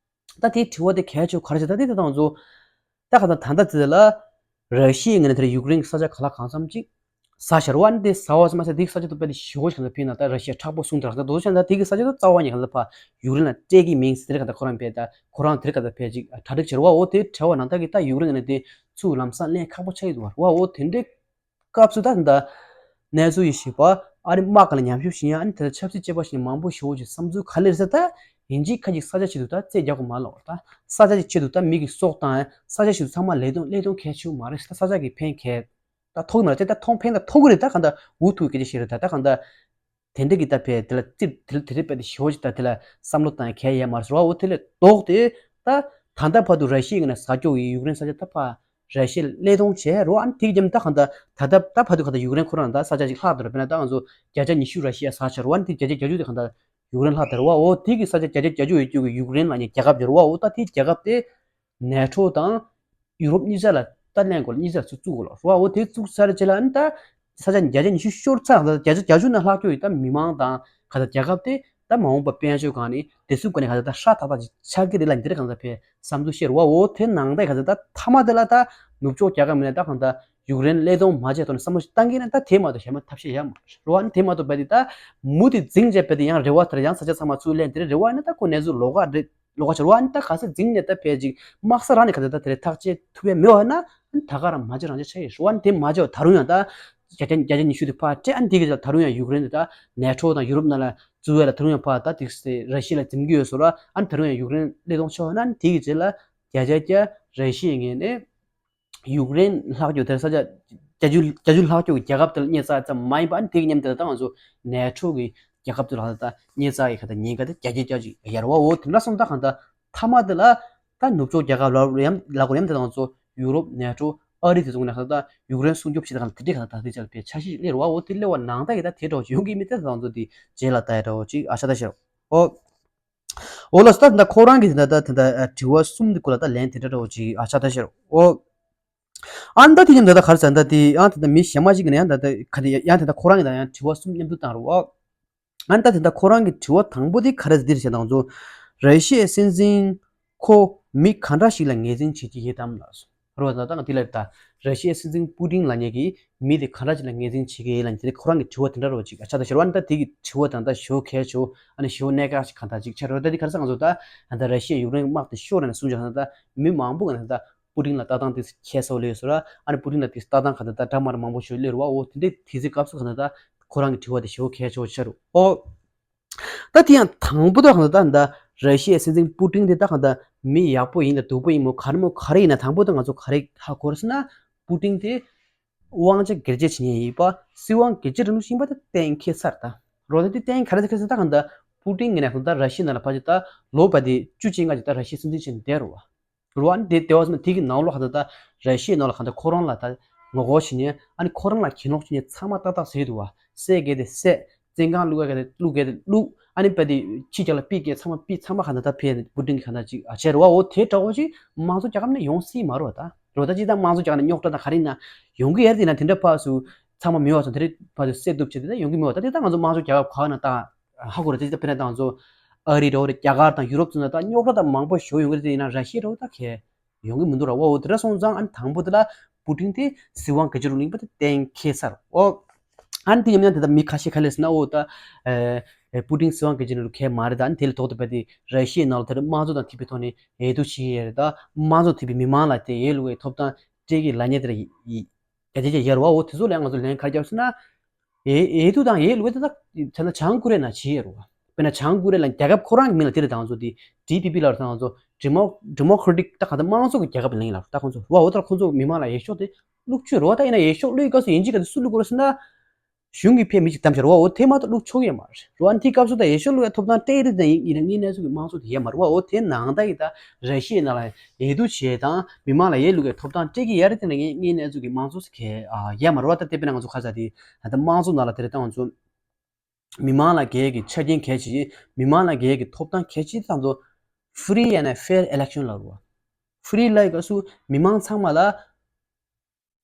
ད་དེའི་དྲི་བ་དེ་གལ་ཆེ་བོ་ག་རེ་ཟེར་ད་དེ་ད་ང་ཚོ་ད་ག་ད་ད་ལྟ་ཙི་ལ་ར་ཤི་ཡའི་ངོས་ནས་དེར་ཡུཀ་རེན་གྱི་ས་ཆ་ག་ལ་གང་འཚམ་ཅིག་ཟ་ཤར་བ་ནི་དེ་ཟ་བ་ཙམ་མ་ཟད་དེའི་ས་ཆ་དུ་དཔེ་དེ་ཞེ་པོ་ཞིག་ལ་ཕིན་ན་ད་ར་ཤི་ཡ་མཁྲེགས་པོ་གསུངས་དེ་རག་ད་དོ་ཤ་ད་དེ་གི་ས་ཆ་དུ་རྩ་བ་ཉིད་ག་ལ་ཕ་ཡུཀ་རེན་ལ་སྤྲད་ཀྱི་མིན་ཟེར་དེ་ག་ད་ཁོ་རང་བས་ད་ཁོ་རང་དེར་ག་ད་ཕེ་ཅིག་གྲ་སྒྲིག་བྱེད་རེད་བ། འོ་དེ་བྲལ་བ་ནང་ད་གི་ད་ཡུཀ་རེན་ངོས་ནས་དེ་ཚུར་ལམ་སང་ལེན་ཁག་པོ་ཆགས་ཀྱི་འདུག་བ། འོ་དེ་འདྲའི་སྐབས་སུ་ད་ད་གནས་ཚུལ་ཡི་ཞིབ་པ་ཨ་རི་དམག་ག་ལ་ཉམས་ཞིབ་བྱེད་ཡ་ཨ་ནི་དེ་ལ་ཆབ་སྲིད་དཔྱད་པ་ཞིག་མང་པོ་ཞེ་པོ་ཅིག་བསམ་ཚུལ་ག་ལེར་ཟེར་ད་ཡིན་གཅིག་ཁ་ཅིག་ས་ཆ་ཆེད་དུ་ད་རྩེད་རྒྱག་དགོས་མ་ལོག་ད་ས་ཆ་ཅིག་ཆེད་དུ་ད་མི་གི་སྲོག་བཏང་ཡ་ས་ཆ་ཞིག་ཏུ་ཚང་མ་ལས་དོན་ལས་དོན་གལ་ཆེ་བོ་མ་རེད་ད་ས་ཆ་གི་ཕན་གལ་ད་ཐོག་མ་རེད་ད་ཐོག་ཕན་ད་ཐོག་གི་རེད། ད་གང་ད་འུ་ཐུག་སྐད་ཆ་ཞིག་རེད། ད་ད་གང་ད་དེ་འདྲ་གི་ད་ཕེ་དེ་ལ་རྩིབ་དེ་ལ་དེ་རེད་པས་དེ་ཞོ་ཅིག་ད་དེ་ལ་བསམ་བློ་བཏང་གལ་ཡ་མ་རེད་བ། འོ་དེ་ལས་ལྡོག་སྟེ་ད་ད་ལྟ་བར་དུ་ར་ཤི་ཡའི་ངོས་ནས་ཟ་སྐྱོག་གི་ཡུཀ་རེན་ས་ཆ་ད་ཕ་ར་ཤི་ཡ་ལས་གཏོང་བྱས་རོ། ཨ་ནི་དེ་གི་རྒྱབ་ད་གང་ད་ད་ད་ད་བར་དུ་གང་ད་ཡུཀ་རེན་ཁོ་རང་ད་ས་ཆ་ཅིག་ལྷག་ད་ར་དཔེར་ན་ད་ང་ཚོ་བརྒྱ་ཆ་ཉི་ཤུ་ར་ཤི་ཡ་ཟ་ཆ་རོ། ཨ་ནི་དེ་བརྒྱ་ཆ་བརྒྱད་ཅུ་དེ་གང་ད་ཡུཀ་རེན་ལྷག་ད་ར་བ། འོ་དེ་གི་ས་ཆ་བརྒྱ་ཆ་བརྒྱད་ཅུ་ཡོད་རྒྱུ་གི་ཡུཀ་རེན་ལ་ཉེ་རྒྱལ་ཁབ་ཅིག་རོ་བ། འོ་ད་དེ་རྒྱལ་ཁབ་དེ་ནེ་ཊོ་དང་ཡུ་རོབ་གཉིས་ཆ་ལ་ད་ལེན་དགོས་ལ་གཉིས་ཆ་ལ་ཚུར་བཙུགས་དགོས་ལ་རོ་བ། འོ་དེ་བཙུགས་ཚར་རྗེས་ལ་ཨ་ནི་ད་ས་ཆ་བརྒྱ་ཆ་ཉི་ཤུ་ཤོར་ཚར་གང་ལྟར་བརྒྱ་ཆ་བརྒྱད་ཅུ་ནང་ལྷག་རྒྱུ་ཡི་ད་མི་མང་དང་གང་ལྟར་རྒྱལ་ཁབ་དེ་ད་མ་འོངས་པ་དཔལ་འབྱོར་སྒང་ནས་བདེ་སྲུང་སྒང་ནས་གང་ལྟར་ད་ཧྲ་ཐག་ཐག་ཅིག་ཆགས་ཀྱི་རེད་ལབ་འདི་རེད། གང་ལྟར་ཕེ་བསམ་ཚུལ་བཤད་རོ་བ། འོ་དེ་ནང་ད་གང་ལྟར་ད་མཐའ་མ་དེ་ལ་ད་ནུབ་ཕྱོགས་རྒྱལ་ཁབ་མི་སྣ་ད་གང་ལྟར་ཡུཀ་རེན་གླད་གཏོང་མ་བྱས་ཐོག་ནས་བསམ་བློ་ཞིག་བཏང་གི་ན་ད་དེ་མ་གཏོགས་གཞན་མ་ཐབས་ཤེས་ཡོད་མ་རེད་རོ་བ། ཨ་ནི་དེ་མ་གཏོགས་བས་དེ་ད་མུ་མཐུད་འཛིང་བྱས་བས་དེ་ཡང་རེ་བ་དེར་ཡང་ས་ཆ་ཚང་མ་ཚུར་ལེན་དེ་རེད། རེ་བ་ནི་ད་ཁོ་གནས་ཚུལ་ལོགས་ཀ་རེད། ལོགས་ཀ་ཆ་རུ་ཨ་ནི་ད་ག་ས་འཛིང་ནས་ད་ཕལ་ཅིག་དམག་ས་རང་ནས་ག་ཚོད་ད་དེ་རེད་ཐག་བཅད་ཐུབ་ཡ་མེད་བ་ན་ཨ་ནི་ད་ག་རང་མ་བྱེད་རང་བྱེད་ཆ་ཡོད་རུ་ཨ་ནི་དེ་མ་བྱེད་བ་ད་རུང་ཡང་ད་བརྒྱ་ཆ་བརྒྱ་ཆ་ཉི་ཤུ་དེ་ཕར་སྤྲད། ཨ་ནི་དེ་གི་ད་རུང་ཡང་ཡུཀ་རེན་དེ་ད་ནེ་ཊོ་དང་ཡུ་རོབ་ནང་ལ་བཙུགས་ཡ་ལ་ད་རུང་ཡང་ཕར་ད་དེ་ར་ཤི་ཡ་ལ་འཛིང་གི་ཡོད་སོ་ར། ཨ་ནི་ད་རུང་ཡང་ཡུཀ་རེན་གླད་གཏོང་ཆོག་ན་ཨ་ནི་དེ་གི་རྗེས་ལ་བརྒྱ་ཆ་བརྒྱ་ར་ཤི་ཡའི་ངོས་ནས། ཡུཀ་རེན་ལྷག་རྒྱུ་དེར་ས་ཆ་བརྒྱད་ཅུ་བརྒྱད་ཅུ་ལྷག་རྒྱུ་གི་རྒྱལ་ཁབ་དེ་ལ་སྙད་བཙགས་ཙམ་མ་ཡིན་པ་ཨ་ནི་དེ་གི་མཉམ་དེ་ལ་ད་ང་ཚོ་ནེ་ཊོ་གི་རྒྱལ་ཁབ་དེ་ལ་ད་སྙད་བཙགས་ཀྱི་ཁ་ད་ཉེན་ཁ་དེ་རྒྱ་སྐྱེད་རྒྱ་ཅིག་ཡར་བ། འོ་དེ་འདྲ་སོང་ད་གང་ད་མཐའ་མ་དེ་ལ་ད་ནུབ་ཕྱོགས་རྒྱལ་ཁབ་ལ་ཡང་ལ་གོ་ཡང་དེ་ད་ང་ཚོ་ཡུ་རོབ་ནེ་ཊོ་ཨ་རི་དེ་ཚོ་ནས་ད་ཡུཀ་རེན་སྲུང་སྐྱོབ་བྱེད་ད་གང་དེ་འདྲའི་ཁ་ད་ད་དེ་ཆ་ལ་ཕེ་ཆ་ཤས་ཤིག་སླེབས་ར་བ། འོ་དེ་སླེབས་པ་ནང་ད་གི་ད་དེ་འདྲ་བ་ཅིག་ཡོང་གི་མི་དེ་ད་ང་ཚོ་དེ་རྗེས་ལ་ད་ཡ་འདྲ་བ་ཅིག་ཨ་ཆ་ད་ཤེར་རོ། འོ། འོ་ལགས་སོ། ད་ད་ཁོ་རང་གིས་ད་ད་ད་ད་དྲི་བ་གསུམ་འདི་སྐོར་ལ་ད་ལན་དེ་འདྲ་འདྲ་བོ་ཅིག་ཨ་ཆ་ད་ཤེར་རོ། འོ། ཨ་ནི་ད་དེ་ཉམས་ད་ད་ག་རེ་ཟེར་ད་དེ་ཨ་ད་ད་མི་གཞན་མ་ཞིག་གིས་ན་ཡང་ད་ད་ག་དེ་ཡང་ད་ད་ཁོ་རང་གིས་ད་ཡང་དྲི་བ་གསུམ་མཉམ་དུ་བཏང་རོ། ཨ་ནི་ད་དེ་ད་ཁོ་རང་གི་དྲི་བ་དང་པོ་དེ་ག་རེ་ཟེར་འདིར་བཤད་དང་ཚོ། ར་ཤི་ཡའི་སྲིད་འཛིན་ཁོ་མི་ག་འདྲ་ཞིག་ལ་ངོས་འཛིན་བྱེད་ཀྱི་ཡོད་དམ་ལགས་སོ། རོ་ད་ད་ང་དེ་ལ་ད་ར་ཤི་ཡའི་སྲིད་འཛིན་པུ་ཏིན་ལབ་མཁན་གྱི་མི་དེ་ག་འདྲ་ཅིག་ལ་ངོས་འཛིན་བྱེད་ཀྱི་ཡོད་ལབ་མཁན་དེ་ཁོ་རང་གི་དྲི་བ་དེ་འདྲ་རོ་ཅིག་ཨ་ཆ་ད་ཤེར་རོ། ཨ་ནི་ད་དེ་གི་དྲི་བ་དང་ད་ཞོ་གལ་ཆེ་ཨ་ནི་ཞོ་གནད་འགག་ཅིག་གང་ད་ཅིག་ཆ་རོ། ད་དེ་ག་རེ་ཟེར་ང་ཚོ་ད་ད་ད་ར་ཤི་ཡ་ཡུཀ་རེན་དམག་དེ་ཤོར་ནས་གསུངས་ཀྱང་ད་མི་མང་པོ་གི་ད་ པུ་ཊིན་ལ་ལྟ་སྟངས་དེ་ཁྱད་གསོད་ལས་ཡོད་ཟེར་ར། ཨ་ནི་པུ་ཊིན་ལ་དེ་ལྟ་སྟངས་ག་ད་ད་འདྲ་མ་འདྲ་མང་པོ་ཞིག་སླེབས་རེད་བ། འོ་དེ་འདྲའི་དུས་ཚོད་སྐབས་སུ་ག་ད་ད་ཁོ་རང་གི་དྲི་བ་དེ་ཞེ་པོ་གལ་ཆེ་བོ་ཆགས་རེད། ཨོ། ད་དེ་ཡང་དང་པོ་ད་གང་ལྟར་ད་ད་ར་ཤི་ཡའི་སྲིད་འཛིན་པུ་ཏིན་དེ་ད་གང་ལྟར་མི་ཡག་པོ་ཡིན་ད་སྡུག་པོ་ཡིན་མོ་ག་རེ་མོ་ག་རེ་ཡིན་ན། དང་པོ་ད་ང་ཚོ་ག་རེ་ཧ་གོ་རེད་ཟེར་ན། པུ་ཏིན་དེ་དབང་ཆ་སྒེར་གཅོད་བྱེད་མཁན་ཡིན་པ། སྲིད་དབང་སྒེར་གཅོད་རིང་ལུགས་ཡིན་པ་ད་གཏན་འཁེལ་ཚར། ད་རོ་ད་དེ་གཏན་ག་རེ་ཁེལ་ཚར། ད་གང་ལྟར་པུ་ཏིན་ངོས་ནས་ད་ར་ཤི་ཡ་ནང་ལ་ཕལ་ཆེར་ད་ལོ་བ་དེ་བཅུ་གཅིག་ལྔ་ཅིག་ད་ར་ཤི་ཡའི་སྲིད་འཛིན་བྱས་ནས་བསྡད་རེད་བ། རུ་ཨ་ནི་དེ་དེ་བ་སོང་ན་དེ་གི་ནང་ལོགས་ག་ད་ད་ར་ཤི་ཡའི་ནང་ལ་ག་ད་ཁོ་རང་ལ་ད་ངོ་རྒོལ་བྱེད་ནས། ཨ་ནི་ཁོ་རང་ལ་གྱེན་ལོག་བྱེད་ནས་ཚང་མ་ཏག་ཏག་བཟོས་འདུག་བ། བསད་དགོས་དེ་བསད། བཙོན་ཁང་བླུག་དགོས་དེ་བླུག་དགོས་དེ་བླུག་ཨ་ནི་བ་དེ་ཕྱི་རྒྱལ་ལ་ཕུད་དགོས་ཚང་མ་ཕུད། ཚང་མ་ག་ད་ད་ཕུད་ནས་པུ་ཏིན་གི་ག་ད་ཅིག་ཨ་བྱས་རེད་བ། འོ་དེ་འདྲ་བོ་ཅིག་དམངས་གཙོ་རྒྱལ་ཁབ་ནས་ཡོང་སྲིད་མ་རེད་བ། ད་རོ་ད་ཅིག་ད་དམངས་གཙོ་རྒྱལ་ཁབ་ནས་རྙོག་དྲ་ད་ག་རེ་ཡིན་ན་ཡོང་གི་ཡོད་རེད། དེ་ན་དེ་འདྲ་ཕར་ཚུར་ཚང་མ་མི་བ་ཚོ་དེ་འདྲ་ཕར་ཚུར་བསད་གཏུབ་བྱས་དེ་ད་ཡོང་གི་མི་བ། ད་དེ་ད་ང་ཚོ་དམངས་གཙོ་རྒྱལ་ཁབ་ག་ན་ད། ཧ་གོ་རེད། དེ་ད་དཔེར་ན་ད་ང་ཚོ་ཨ་རི་འདྲ་བོ་རེད། རྒྱ་གར་དང་ཡུ་རོབ་ཚོ་ན་ད་རྙོག་དྲ་ད་མང་པོ་ཞིག་ཡོང་གི་རེད། དེ་ཡིན་ན་ར་ཤི་ཡ་འདྲ་བོ་ད་གས་ཡོང་གི་མི་འདུག་ར་བ། འོ་དེ་འདྲ་སོང་ཙང་ཨ་ནི་དང་པོ་དེ་ལ་པུ་ཏིན་དེ་སྲིད་དབང་སྒེར་གཅོད་རིང་ལུགས་ཡིན་པ་དེ་གཏན་འཁེལ་ཚར། འོ་ཨ་ནི་དེ་ཡིན་ན་དེ་ད་མི་ཁ་ཤས་ག་རེ་ཟེར་ན། འོ་ད་ཨེ་པུ་ཏིན་སྲིད་དབང་སྒེར་གཅོད་རིང་ལུགས་གས་མ་རེད། ད་ཨ་ནི་དེ་ལ་ཐོག་ཏུ་བས་དེ་ར་ཤི་ཡའི་ནང་ལ་དེ་རིང་དམངས་གཙོ་དང་མཐུན་པའི་ཐོག་ནས་འོས་བསྡུ་བྱེད་ཀྱི་ཡོད་རེད། ད་དམངས་གཙོ་མཐུན་པའི་མི་མང་ལ་དེ་འོས་བླུག་པའི་ཐོབ་ཐང་སྤྲད་ཀྱི་ལབ་མཁན་དེ་རེད། ཡ་ཅེ་ཅེ་ཡར་བ། འོ་དེ་ཚོ་ལ་ང་ཚོ་ལན་ག་རེ་རྒྱབ་ཟེར་ན། ཨེ་ཨེ་དུ་དང་ཨེ་ལུ་ཨེ་དུ་ད་ད་ན་བྱང་ཀོ་རི་ཡ་ན་བྱེད་ཡ་རུ་བ། དཔེར་ན་བྱང་ཀོ་རི་ཡ་ལ་རྒྱལ་ཁབ་ཁོ་རང་གི་མིང་ལ་དེ་རེད། ད་ང་ཚོ་དེ་ཌི་པི་པི་ལ་རུ་ད་ང་ཚོ་ཌི་མོ་ཌི་མོ་ཀྲ་ཊིག་ད་ག་ད་དམངས་གཙོ་གི་རྒྱལ་ཁབ་ལ་ཡིན་ལ་རུ། ད་ཁོང་ཚོ་བ། འོ་ད་ཁོང་ཚོ་མི་མང་ལ་འོས་ཤོག་དེ་བླུག་ཆོག་རུ་བ། ད་ཡིན་ན་འོས་ཤོག་བླུག་གི་སྐབས་སུ་ཡིན་གཅིག་ག་དེ་སུ་བླུག་དགོས་རུ་ཟེར་ན། གཞུང་གི་ཕན་མི་གཅིག་གདམ་བྱ་རུ་བ། འོ་དེ་མ་གཏོགས་བླུག་ཆོག་གི་ཡོད་མ་རེད། རུ་བ་འདི་སྐབས་སུ་ད་འོས་ཤོག་བླུག་ཡ་ཐོབ་ཐང་སྤྲད་ཡ་དེ་ཡིན་ན་ངའི་གནས་ཚུལ་གྱི་དམངས་གཙོ་དེ་ཡོད་མ་རེད་བ། འོ་དེ་ནང་ལྟ་ཡི་ད་ར་ཤི་ཡའི་ནང་ལ་འོས་བསྡུ་བྱས་དང་མི་མང་ལ་འོས་བླུག་ཡ་ཐོབ་ཐང་སྤྲད་ཀྱི་ཡོད་རེད། དེ་ན་ངའི་ངའི་གནས་ཚུལ་གྱི་དམངས་གཙོ་ཟེར་གྱི་ཡོད་མ་རེད་བ། ད་དེ་དཔེར་ན་ང་ཚོ་ཁ་ས་དེ་ད་དམངས་གཙོ་ནང་ལ་དེ་རེད། ད་ང་ཚོ་མི་མང་ལ་གལ་གྱི་ཆ་རྐྱེན་གལ་ཆེ། མི་མང་ལ་གལ་གྱི་ཐོབ་ཐང་གལ་ཆེ། ད་ང་ཚོ་ཧྥི་རི་ཨེན་ཧྥེར་ཨི་ལེག་ཤན་ལབ་རེད་བ། ཧྥི་རི་ལབ་ཡ་སྐབས་སུ་མི་མང་ཚང་མ་ལ་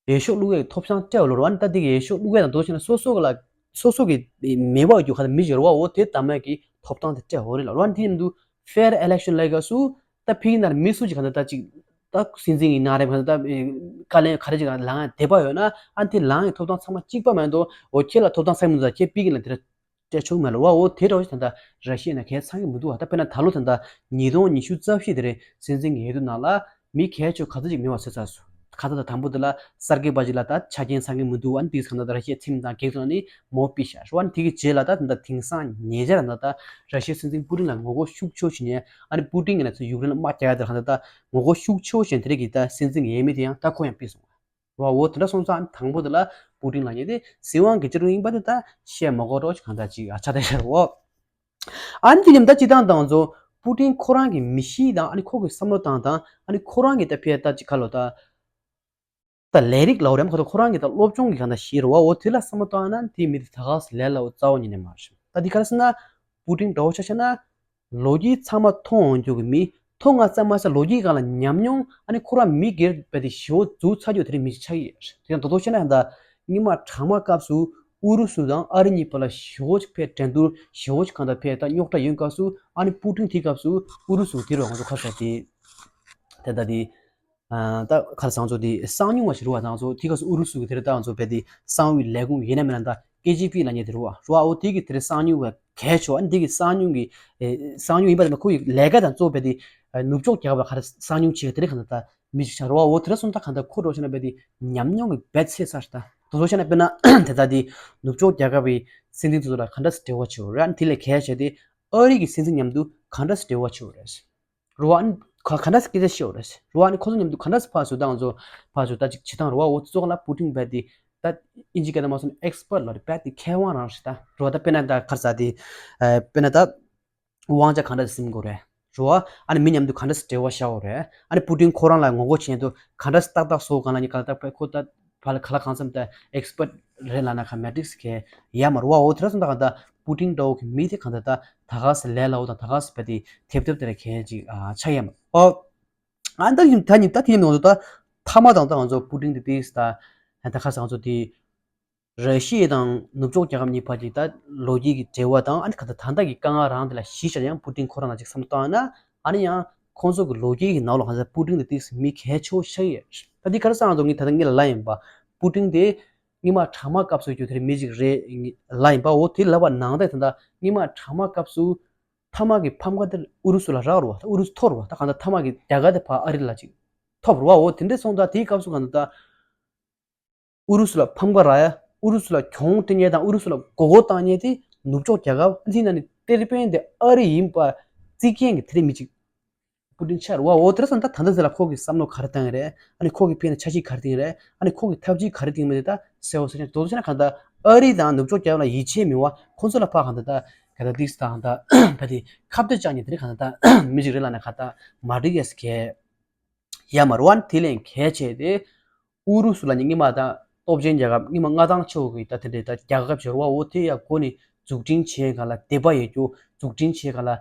འོས་ཤོག་བླུག་ཡའི་ཐོབ་ཐང་སྤྲད་ཡོད་ལ་རུ་བ། ཨ་ནི་ད་འདི་གི་འོས་ཤོག་བླུག་ཡ་དང་དོ་ཆེ་ན་སོ་སོ་གི་ལ་སོ་སོ་གི་མེད་པ་རྒྱུ་ཁ་ད་མི་ཞིག་རུ་བ། འོ་དེ་དམ་ཡ་གི་ཐོབ་ཐང་དེ་སྤྲད་ཡོད་རེད་ལ་རུ་བ། ཨ་ནི་དེ་ཡིན་དུས་ཧྥེར་ཨི་ལེག་ཤན་ལབ་ཡ་སྐབས་སུ་ད་ཕ་གི་ནང་ལ་མི་སུ་ཅིག་ག་ད་ད་ཅིག་ད་སྲིད་འཛིན་གྱི་ནང་རེད་ག་ད་ད་བཀའ་བློན་ག་རེ་ཅིག་ལངས་ཡ་དེ་པ་ཡོད་ན། ཨ་ནི་དེ་ལངས་ཡའི་ཐོབ་ཐང་ཚང་མ་གཅིག་པ་མ་ཡིན་དུས་འོ་ཁྱེད་ལ་ཐོབ་ཐང་ཚང་མི་འདུག་ད་ཁྱེད་ཕ་གི་ལ་དེ་འདྲ་སྤྲད་ཆོག་མེད་ལ་རུ་བ། འོ་དེ་འདྲ་བ་ཞིག་ད་ལྟ་ར་ཤི་ཡ་ནང་གས་ཚང་གི་མི་འདུག་བ། ད་དཔེར་ན་ད་ལོ་ད་ལྟ་ཉིས་སྟོང་ཉི་ཤུ་རྩ་བཞི་དེ་རེད། སྲིད་འཛིན་གྱི་འོས་བསྡུ་ནང་ལ་མི་གལ་ཆེ་ག་ཚོད་ཅིག་མེད་པ་བཟོས་ཚར་སོང་། ག་ད་ད་དང་པོ་དེ་ལ་སར་གི་པ་ཅིག་ལ་ད་ཆ་རྐྱེན་ཚང་གི་མི་འདུག་ཨ་ནི་དེ་ག་ད་ད་ར་ཤི་ཡའི་ཁྲིམས་དང་འགལ་འདུག་ཨ་ནི་མོ་པི་ཤ་རུ་བ། ཨ་ནི་དེ་གི་རྗེས་ལ་ད་ད་ལྟ་དེང་སང་ཉེ་ཆར་ད་ད་ར་ཤི་ཡའི་སྲིད་འཛིན་པུ་ཏིན་ལ་ངོ་རྒོལ་ཤུགས་ཆེ་བོ་བྱེད་ནས། ཨ་ནི་པུ་ཏིན་གྱི་ནས་ཚུར་ཡུཀ་རེན་ལ་དམག་རྒྱག་ཡ་དེ་ག་ད་ད་ངོ་རྒོལ་ཤུགས་ཆེ་བོ་བྱེད་དེ་རེད་གི་ད་སྲིད་འཛིན་གྱི་འོས་མི་དེ་ཡང་ད་ཁོ་ཡང་ཕུད་སོང་བ། རོ། འོ་དེ་འདྲ་སོང་ཙང་དང་པོ་དེ་ལ་པུ་ཏིན་ལབ་མཁན་དེ་སྲིད་དབང་སྒེར་གཅོད་རིང་ཡིན་པ་དེ་ད་བཤད་མ་དགོས་རོགས་ཅིག་གང་ལྟར་ཅིག་ཨ་ཆ་དེ་ཤར་འོ། ཨ་ནི་དེ་ནས་ད་སྤྱི་བཏང་དང་ཚོ་པུ་ཏིན་ཁོ་རང་གི་མི་གཤིས་དང་ཨ་ནི་ཁོ་གི་བསམ་བློ་བཏང་དང་ཨ་ནི་ཁོ་རང་གི་ད་ཕེ་ད་ཅིག་ཁ་ལོ་ད་ད་ལས་རིགས་ལ་འོ་རེམ་ཁོ་ད་ཁོ་རང་གི་ད་སློབ་སྦྱོང་གི་གང་ལྟར་ཤེས་རོ་བ། འོ་དེ་ལ་བསམ་བློ་བཏང་ན་དེའི་མི་དེ་ད་ག་སེ་ལས་སླ་བོ་རྩ་བ་ཉིད་ནས་མ་རེད། ད་དེ་ག་རེ་ཟེར་ན་པུ་ཏིན་འདྲ་བོ་ཆ་བཞག་ན། ལོ་རྒྱུས་ཚང་མ་མཐོང་འོང་རྒྱུ་གི་མི། མཐོང་ང་ཙམ་མ་ཟད་ལོ་རྒྱུས་སྒང་ལ་ཉམས་མྱོང་ཨ་ནི་ཁོ་རང་མི་སྒེར་བས་དེ་ཞེ་བོ་འཛུགས་ཚར་རྒྱུ་དེ་རིང་མི་ཞིག་ཆགས་ཀྱི་ཡོད་རེད། དེ་ཡང་དོ་དོ་བཤད་ན་ཡང་ད་སྔོན་མ་གྲང་དམག་སྐབས་སུ་ཨུ་རུ་སུ་དང་ཨ་རི་གཉིས་བར་ལ་ཞེ་བོ་ཅིག་ཕེ་འགྲན་བསྡུར་ཞེ་བོ་ཅིག་གང་ལྟར་ཕེ་ད་རྙོག་དྲ་ཡོད་སྐབས་སུ་ཨ་ནི་པུ་ཏིན་དེའི་སྐབས་སུ་ཨུ་རུ་སུ་དེ་རུ་ང་ཚོ་ཁ་ཤས་དེ་དེ་ད་དེ། ད་ཁར་སང་ཚོ་དེ་གསང་ཉུལ་བ་ཞིག་རུ་བ་དང་ཚོ་དེ་ག་སུ་ཨུ་རུ་སུ་གི་དེ་རེད་ད་ཚོ་བས་དེ་གསང་བའི་ལས་ཁུངས་ཡིན་ན་མིན་ན་ད་ཀེ་ཇི་པི་ལ་ཉེ་དེ་རུ་བ་རུ་བ། འོ་དེ་གི་དེ་རེད་གསང་ཉུལ་བ་གལ་ཆེ་བ་འདི་གི་གསང་ཉུལ་གི་གསང་ཉུལ་ཡིན་པ་དེ་ཁོ་ཡི་ལས་ཀ་དང་གཙོ་བས་དེ་ནུབ་ཕྱོགས་རྒྱལ་ཁབ་ལ་ག་རེ་གསང་ཉུལ་བྱེད་གི་དེ་རེད་ག་ད་ད་མི་ཞིག་ཆགས་རུ་བ། འོ་དེ་རེད་སོང་ད་ག་ད་ཁོ་འགྲོ་ཤེ་ན་བས་དེ་ཉམས་མྱོང་གི་བས་ཚེ་ས་ད་དོ་དོ་ཤེ་ན་དཔེར་ན་དེ་ད་དེ་ནུབ་ཕྱོགས་རྒྱལ་ཁབ་ཀྱི་སྲིད་འཛིན་ཚོ་ལ་ག་འདྲ་སེ་འབྲེལ་བ་བྱེད་རུ་ར་དེ་ལས་གལ་ཆེ་དེ་ཨ་རི་གི་སྲིད་འཛིན་མཉམ་དུ་ག་འདྲ་སེ་འབྲེལ་བ་བྱེད་རུ་རེད། རུ་བ་ཨ་ནི་ག་ག་འདྲ་སེ་སྐད་ཆ་བཤད་ཡོད་རེད། རུ་བ་ཨ་ནི་ཁོ་ཚོ་མཉམ་དུ་ག་འདྲ་སེ་ཕར་ཚུར་ད་ང་ཚོ་ཕར་ཚུར་ད་ཅིག་བྱེད་སྟངས་རུ་བ། འོ་ཙོག་ལ་པུ་ཏིན་བས་དེ་ད་ཨིན་ཇི་སྐད་ནང་མ་སོང་ན་ཨེག་སི་པར་ལ་རེད། བས་དེ་མཁས་དབང་རང་རེད། ད་རུ་བ་ད་དཔེར་ན་ད་ག་རེ་ཟ་དེ་དཔེར་ན་ད་དབང་ཆ་ག་འདྲ་སེ་ཟིན་དགོས་རེད། རུ་བ་ཨ་ནི་མི་མཉམ་དུ་ག་འདྲ་སེ་འབྲེལ་བ་བཞག་དགོས་རེད། ཨ་ནི་པུ་ཏིན་ཁོ་རང་ལ་ངོ་རྒོལ་བྱེད་དུས་ག་འདྲ་སེ་ཏག་ཏག་བཟོ་གང་ལ་ཉི་ག་ལ་ད་ཁོ་ད་ཕ་ལ་ག་ལ་གང་འཚམ་ད་ཨེག་སི་པར་རེད་ལ་ན་ཁ་མེ་ཏྲིག་སི་གས་ཡ་མ་རུ་བ། འོ་དེ་ར་སོང་ད་ག་ད་པུ་ཏིན་འདྲ་བོ་གི་མི་དེ་གང་ད་ད་ད་ག་སེ་ལས་སླ་བོ་དང་ད་ག་སེ་བས་དེ་ཐེབས་ཐེབས་དེ་ར་གས་ཅིག་ཨ་ཆགས་ཡ་མ་རུ་བ། ཨ་ད་ཡིན་ད་ནི་ད་དེ་ཡིན་མི་འདུག་ད་མཐའ་མ་དང་ད་ང་ཚོ་པུ་ཏིན་དེ་དེ་ད་ད་ག་སེ་ང་ཚོ་དེ་ར་ཤི་ཡ་དང་ནུབ་ཕྱོགས་རྒྱལ་ཁབ་གཉིས་བར་གྱི་ད་ལོ་རྒྱུས་ཀྱི་འབྲེལ་བ་དང་ཨ་ནི་ག་ད་ད་ལྟ་གི་དཀའ་ངལ་རང་དེ་ལ་གཞི་བཞག་ཡང་པུ་ཏིན་ཁོ་རང་ལ་ཅིག་བསམ་བློ་བཏང་ན་ཨ་ནི་ཡང་ཁོང་ཚོ་གི་ལོ་རྒྱུས་ཀྱི་ནང་ལོགས་ང་ཚོ་པུ་ཏིན་དེ་དེ་མི་གལ་ཆེ་བོ་ཆགས་ཡོད། ད་དེ་ག་རེ་ཟེར་ང་ཚོ་ངས་ད་ལྟ་ངས་ལབ་ཡིན་པ་པུ་ཏིན་དེ་སྔོན་མ་གྲང་དམག་སྐབས་སུ་རྒྱུ་དེ་རིང་མི་ཅིག་རེད་ལབ་ཡིན་པ། འོ་དེ་ལབ་པ་ནང་ལྟར་ད་ལྟ་སྔོན་མ་གྲང་དམག་སྐབས་སུ་མཐའ་མ་གི་ཕམ་ཁ་དེ་ཨུ་རུ་སུ་ལ་རག་རུ་བ། ད་ཨུ་རུ་སུ་འཐོར་བ། ད་གང་ལྟར་མཐའ་མ་གི་རྒྱ་གར་དེ་ཕར་ཨ་རི་ལ་ཅིག་ ཐོབ་རེད་བ། འོ་དེ་འདྲ་སོང་ཙང་དེའི་སྐབས་སུ་གང་ལྟར་ད། ཨུ་རུ་སུ་ལ་ཕམ་ཁ་རག་ཡ། ཨུ་རུ་སུ་ལ་གྱོང་སྤྲད་མཁན་དང་ཨུ་རུ་སུ་ལ་མགོ་སྐོར་བཏང་མཁན་དེ་ནུབ་ཕྱོགས་རྒྱལ་ཁབ་དེ་ནང་ནས་དེར་དཔོན་དེ་ཨ་རི་ཡིན་པ་རྩིས་མཁན་གྱི་དེ་རིང་མི་གཅིག་པུ་ཏིན་ཆགས་རེད་བ། འོ་དེར་སོང་ད་ད་ལྟ་ཟེར་ལ་ཁོ་གི་བསམ་བློ་ག་རེ་བཏང་གི་རེད། ཨ་ནི་ཁོ་གི་ཕན་ན་འཆར་གཞི་ག་རེ་བཏིང་གི་རེད། ཨ་ནི་ཁོ་གི་ཐབས་ཇུས་ག་རེ་བཏིང་མི་རེད། ད་གསལ་བོ་གསལ་རྐྱང་དོ་དོ་བྱས་ན་གང་ལྟར་ཨ་རི་དང་ནུབ་ཕྱོགས་རྒྱལ་ཁབ་ལ་ཡིད་ཆེས་མེད་བ། ཁོ་ཚོ་ལ་ཕ་གང་ལྟར་ད་ག་ད་ཏིག་སི་དང་ད་ད་དེ་ཁ་གཏད་བཅག་མཁན་དེ་རིང་གང་ལྟར་ད་མི་གཅིག་རེད་ལབ་ན་གང་ལྟར་མ་འགྲིག་ཡས་ཀྱི་ཡ་མ་རེད་བ། དེ་ལས་གལ་ཆེ་དེ་ཨུ་རུ་སུ་ལབ་མཁན་སྔོན་མ་ད་སྟོབས་ཆེན་རྒྱལ་ཁབ་སྔོན་མ་མངའ་ཐང་ཆེ་བོ་གི་ད་དེ་འདྲའི་ད་རྒྱལ་ཁབ་ཅིག་རེད་བ། འོ་དེ་ཡ་སྒོ་ནས་འཛུགས་སྐྲུན་བྱེད་མཁན་ལ་དད་པ་ཡོད་རྒྱུ། འཛུགས་སྐྲུན་བྱེད་མཁན་ལ་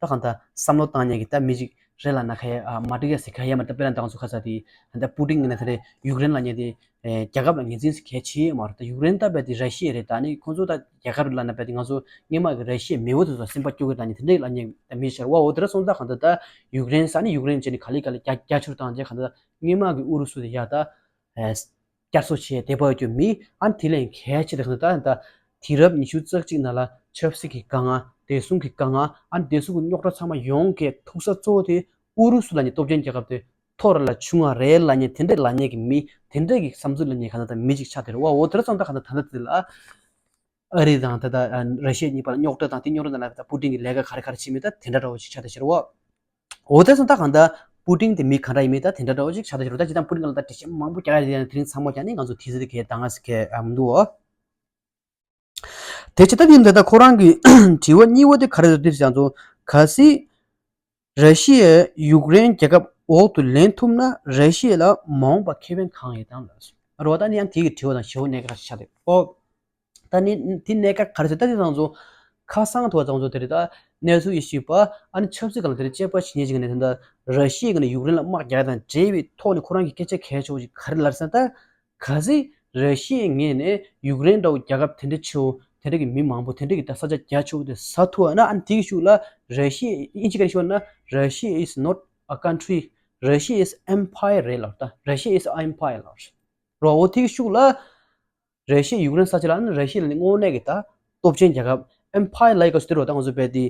ད་གང་ལྟར་བསམ་བློ་བཏང་མཁན་གྱི་ད་མི་གཅིག་རེད་ལབ་ན་ག་ཡ་མ་འགྲིག་ཡ་ཟེར་ག་ཡ་མ། ད་དཔེར་ན་ད་ང་ཚོ་ཁ་ས་དེ་ད་པུ་ཏིན་གྱི་ན་དེ་འདྲའི་ཡུཀ་རེན་ལབ་མཁན་དེ་རྒྱལ་ཁབ་ལ་ངོས་འཛིན་ཟེར་གལ་ཆེ་མ་རེད། ད་ཡུཀ་རེན་ད་རྦད་དེ་ར་ཤི་ཡ་རེད། ད་ནི་ཁོང་ཚོ་ད་རྒྱལ་ཁབ་རེད་ལབ་ན་རྦད་དེ་ང་ཚོ་སྔོན་མ་གི་ར་ཤི་ཡའི་མེས་པོ་དེ་ཚོ་སེམས་པ་སྐྱོ་གི་ད་ནི་དེ་འདྲའི་ལབ་མཁན་ད་མི་ཤར་བ། འོ་དེ་འདྲ་སོང་ཙང་གང་ལྟར་ད་ཡུཀ་རེན་ས་ནི་ཡུཀ་རེན་བྱས་ནས་ག་ལེ་ག་ལེ་རྒྱ་རྒྱ་ཆུར་བཏང་རྗེས་གང་ལྟར་སྔོན་མ་གི་ཨུ་རུ་སུ་དེ་ཡ་ད་བསྐྱར་གསོ་བྱས་དེ་བ་ཡོད་རྒྱུ་མི། ཨ་ནི་དེ་ལས་གལ་ཆེ་དེ་གང་ལྟར་ད་དུས་རབས་ཉི་ཤུ་རྩ་གཅིག་ནང་ལ་ཆབ་སྲིད་ཀྱི་དཀའ་ངལ། བདེ་སྲུང་གི་དཀའ་ངལ། ཨ་ནི་བདེ་སྲུང་གི་རྙོག་དྲ་ཚང་མ་ཡོང་གི་ཐུག་ས་གཙོ་བོ་དེ་ཨུ་རུ་སུ་ལབ་མཁན་སྟོབས་ཆེན་རྒྱལ་ཁབ་དེ་ཐོག་རེ་ལ་བྱུང་བ་རེད་ལབ་མཁན་དེ་འདྲའི་ལབ་མཁན་གྱི་མི། དེ་འདྲའི་གི་བསམ་ཚུལ་ལབ་མཁན་གང་ལྟར་ད་མི་གཅིག་ཆགས་བསྡད་རེད་བ། འོ་དེ་འདྲ་སོང་ཙང་གང་ལྟར་ད་ལྟ་དེ་ལ་ཨ་རི་དང་ད་ལྟ་ར་ཤི་ཡ་གཉིས་བར་རྙོག་དྲ་དང་དེ་རྙོག་དྲ་དང་ལ་ད་པུ་ཏིན་གྱི་ལས་ཀ་ག་རེ་ག་རེ་བྱེད་མིན་ད་དེ་འདྲ་འདྲ་བོ་ཞིག་ཆགས་བསྡད་ཤག་རེད་བ། འོ་དེ་སོང་ད་གང་ལྟར་པུ་ཏིན་དེ་མི་ག་འདྲ་ཡིན་མིན་ད་དེ་འདྲ་འདྲ་བོ་ཞིག་ཆགས་བསྡད་ཤག་རེད་བ། ད་ཅི་ད་པུ་ཏིན་ག་ལ་ད་དྲི་ཞིབ་མང་པོ་རྒྱག་ཡ་རེད། དེ་རིང་ཚང་མ་རྒྱག་ནས་ང་ཚོ་དེ་ཚོ་དེ་གས་ད་ང་ཟེར་གས་ཨ་མི་འདུག་འོ། དེ་ཕྱི་ད་དེ་འདི་ད་ཁོ་རང་གི་དྲི་བ་གཉིས་པ་དེ་ག་རེ་རེད་དེ་ཡང་ཚོ་གལ་སྲིད་ར་ཤི་ཡས་ཡུཀ་རེན་རྒྱལ་ཁབ་འོག་ཏུ་ལེན་ཐུབ་ན་ར་ཤི་ཡ་ལ་མ་འོངས་པ་ཁེ་ཕན་གང་ཡོད་དམ་ལབ་སོང་། རོ་ད་ནི་ཡང་དེ་གི་དྲི་བ་དང་ཞེ་པོ་གནད་འགག་ཆགས་འདུག་ཨོ། ད་ནི་དེ་གནད་འགག་ག་རེ་ཟེར་ད་དེ་ཚང་ཚོ་ཁ་སང་ཐོག་ཚང་ཚོ་དེ་རེད། ད་གནས་ཚུལ་ཡེ་ཤེས་པ་ཨ་ནི་ཆབ་སྲིད་སྒང་ལ་དེ་རེད་དཔྱད་པ་བྱེད་མཁན་ཅིག་ནས་དེ་འདྲ་ར་ཤི་ཡ་གི་ནས་ཡུཀ་རེན་ལ་དམག་རྒྱག་དང་འབྲེལ་བའི་ཐོག་ནས་ཁོ་རང་གི་སྐད་ཆ་གལ་ཆེ་བོ་ཞིག་ག་རེ་ལབ་ཟེར་ན། ད་གལ་སྲིད་ར་ཤི་ཡའི་ངོས་ནས་ཡུཀ་རེན་འདྲ་བོ་རྒྱལ་ཁབ་དེ་འདྲ་ཆེ་བོ་དེ་འདྲ་གི་མི་མང་པོ་དེ་འདྲ་གི་ད་ས་ཆ་རྒྱ་ཆེ་བོ་དེ་ཟ་ཐུབ་ན། ཨ་ནི་དེ་གི་ཤུགས་ལ་ར་ཤི་ཡ་ཨིན་ཇི་ག་རེ་ཤོད་ན། Russia is not a country, Russia is empire རེད་ལབ། ད་Russia is empire ལབ་རོ། འོ་དེ་གི་ཤུགས་ལ་ར་ཤི་ཡ་ཡུཀ་རེན་ས་ཆ་ལ་ནི་ར་ཤི་ཡ་ལ་ནི་དངོས་གནས་ཀྱི་ད་སྟོབས་ཆེན་རྒྱལ་ཁབ་empire ལབ་ཡ་ག་ཚོད་དེ་རོ། ད་ང་ཚོ་བས་དེ་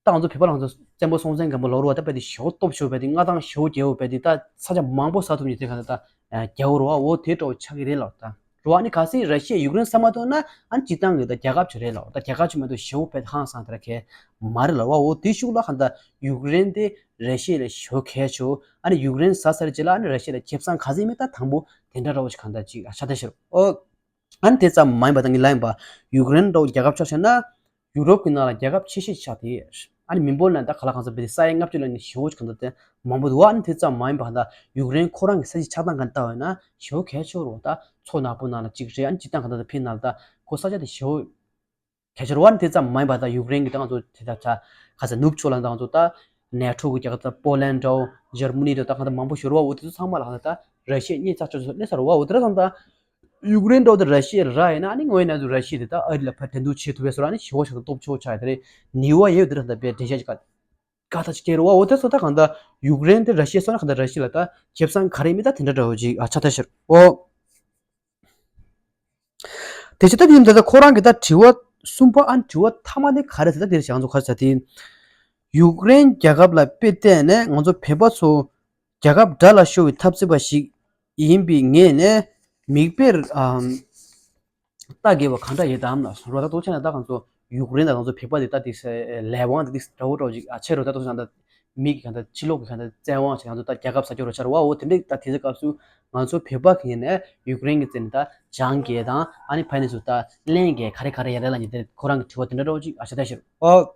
ད་ང་ཚོ་བོད་པ་ལ་ང་ཚོ་བཙན་པོ་སྲོང་བཙན་སྒམ་པོ་ལབ་རོ། ད་བས་དེ་ཞེ་པོ་སྟོབས་ཆེ་བོ་བས་དེ་མངའ་ཐང་ཞེ་པོ་རྒྱས་པོ་བས་དེ་ད་ས་ཆ་མང་པོ་ཟ་ཐུབ་མཁན་དེ་ག་ད་ད་རྒྱལ་པོ་རོ། འོ་དེ་འདྲ་བོ་ཆགས་ཀྱི་རེད་ལབ། ད་རོ་ཨ་ནི་གལ་སྲིད་ར་ཤི་ཡ་ཡུཀ་རེན་ཟ་མ་ཐུབ་ན་ཨ་ནི་སྤྱིར་བཏང་གི་ད་རྒྱལ་ཁབ་ཅིག་རེད་ལབ། ད་རྒྱལ་ཁབ་ཅིག་མ་གཏོགས་ཞེ་པོ་བས་དེ་ཧང་སང་དེ་ར་གས་མ་རེད་ལབ་བ། འོ་དེ་ཤུགས་ལ་ག་ད་ཡུཀ་རེན་དེ་ར་ཤི་ཡ་ལ་ཞེ་པོ་གལ་ཆེ་བོ། ཨ་ནི་ཡུཀ་རེན་ཟ་ཚར་རྗེས་ལ་ཨ་ནི་ར་ཤི་ཡ་ལ་ཁེ་བཟང་ག་ཚོད་མེད་ད་དང་པོ་དེ་འདྲ་འདྲ་བོ་ཞིག་ག་ད་ཅིག་ཨ་ཆགས་བསྡད་ཤག་རོ། ཨོ། ཨ་ནི་དེ་ཙམ་མ་ཡིན་པ་ད་ངས་ལབ་ཡིན་པ། ཡུཀ་རེན་འདྲ་བོ་རྒྱལ་ཁབ་ཆ་བཞག་ན་ཡུ་རོབ་ཀྱི་ནང་ལ་རྒྱལ་ཁབ་ཆེ་ཤོས་ཆགས་ཏེ། ཨ་ནི་མི་འབོར་ནང་ད་ག་ལ་གང་འཚམ་བས་ས་ཡ་ལྔ་བཅུ་ལ་ནི་ཞེ་པོ་ཅིག་གང་ལྟར་དེ་མང་པོ་འདུག་ཨ་ནི་དེ་ཙམ་མ་ཡིན་པ་གང་ལྟར་ཡུཀ་རེན་ཁོ་རང་གི་ས་ཆའི་ཆགས་སྟངས་གང་ལྟར་བས་ན་ཞེ་པོ་གལ་ཆེ་བོ་རེད། ད་མཚོ་ནག་པོ་ནང་ལ་གཅིག་རེད། ཨ་ནི་སྤྱིར་བཏང་གང་ལྟར་ད་ཕན་ནང་ལ་ད་ཁོ་ས་ཆ་དེ་ཞེ་པོ་གལ་ཆེ་བོ། ཨ་ནི་དེ་ཙམ་མ་ཡིན་པ་ད་ཡུཀ་རེན་གྱི་ད་ང་ཚོ་དེ་ད་ཆ་ག་ས་ནུབ་ཕྱོགས་ལ་ད་ང་ཚོ་ད་ནེ་ཊོ་གི་རྒྱལ་ཁབ་ད་པོ་ལན་འདྲ་བོ་ཇར་མ་ནི་འདྲ་བོ་ད་གང་ལྟར་མང་པོ་ཞིག་རེད་བ། འོ་དེ་ཚོ་ཚང་མ་ལ་གང་ལྟར་ད་ར་ཤི་ཡ་གཉིས་ཚར་ཆོག་ཆོག་ལས་ས་རེད་བ། འོ་དེ་འདྲ་སོང་ད། ཡུཀ་རེན་འདྲ་བོ་དེ་ར་ཤི་ཡ་ལ་རག་ཡིན་ན་ཨ་ནི་དངོས་གནས་ཚུར་ར་ཤི་ཡ་དེ་ད་ཨ་རི་ལ་ཕར་འགྲན་བསྡུར་བྱེད་ཐུབ་པའི་བཟོ་འདྲ་ཨ་ནི་ཞེ་པོ་ཞིག་ཏོབ་ཆེ་བོ་ཆགས་ཡོད་དེ་རེད། ནི་བ་ཡོད་དེ་རེད་ད་བས་འགྲན་ཞག་ཅིག་ག་ད་ཆགས་ཀྱི་རེད་བ། འོ་དེ་སོང་ད་གང་ལྟར་ཡུཀ་རེན་དེ་ར་ཤི་ཡ་སོང་ན་གང་ལྟར་ར་ཤི་ཡ་ལ་ད་ཁེ་བཟང་ག་རེ་མེད་ད་དེ་འདྲ་འདྲ་བོ་ཅིག་ཨ་ཆགས་ཐལ་ཤག་རེད་བ། དེ་བྱས་ད་དེ་ཡིན་ད་ལྟ་ཁོ་རང་གི་ད་དྲི་བ་གསུམ་པ་ཨ་ནི་དྲི་བ་མཐའ་མ་དེ་ག་རེ་ཟེར་ད་དེ་རེད་ཞག་ང་ཚོ་ག་རེ་ཟེར་དེ། ཡུཀ་རེན་རྒྱལ་ཁབ་ལ་དཔེ་བལྟས་ནས་ང་ཚོ་བོད་པ་ཚོ་རྒྱལ་ཁབ་དགྲ་ལ་ཤོར་བའི་འཐབ་རྩོད་པ་ཞིག་ཡིན་པའི་ངོས་ནས་མིག་དཔེར་ཨམ་ལྟ་དགོས་པ་གང་འདྲ་ཡོད་དམ་ལ་རོ། ད་ཐུག་ཆ་ན་ད་ང་ཚོ་ཡུཀ་རེན་དང་ང་ཚོ་བོད་པ་དེ་ད་དེ་ལས་དབང་དེ་དེ་འདྲ་བོ་འདྲ་བོ་ཅིག་ཨ་ཆེ་རོ། ད་ཐུག་ཆ་ན་ད་མི་གི་གང་ལྟར་ཕྱི་ལོགས་ཀྱི་གང་ལྟར་བཙན་དབང་ཞིག་ང་ཚོ་ད་རྒྱལ་ཁབ་ཟ་རྒྱུ་རོ་ཆ་རོ་བ། འོ་དེ་འདྲ་ད་དེ་ཚོ་སྐབས་སུ་ང་ཚོ་བོད་པ་གི་ནས་ཡུཀ་རེན་གི་རྩེ་ནས་ད་སྦྱང་གི་དང་ཨ་ནི་ཕ་ནས་སུ་ད་ལེན་གི་ག་རེ་ག་རེ་ཡ་རེ་ལ་ཉེ་དེ་ཁོ་རང་གི་དྲི་བ་དེ་འདྲ་འདྲ་བོ་ཅིག་ཨ་ཆ་ད་ཤེར་ཨོ།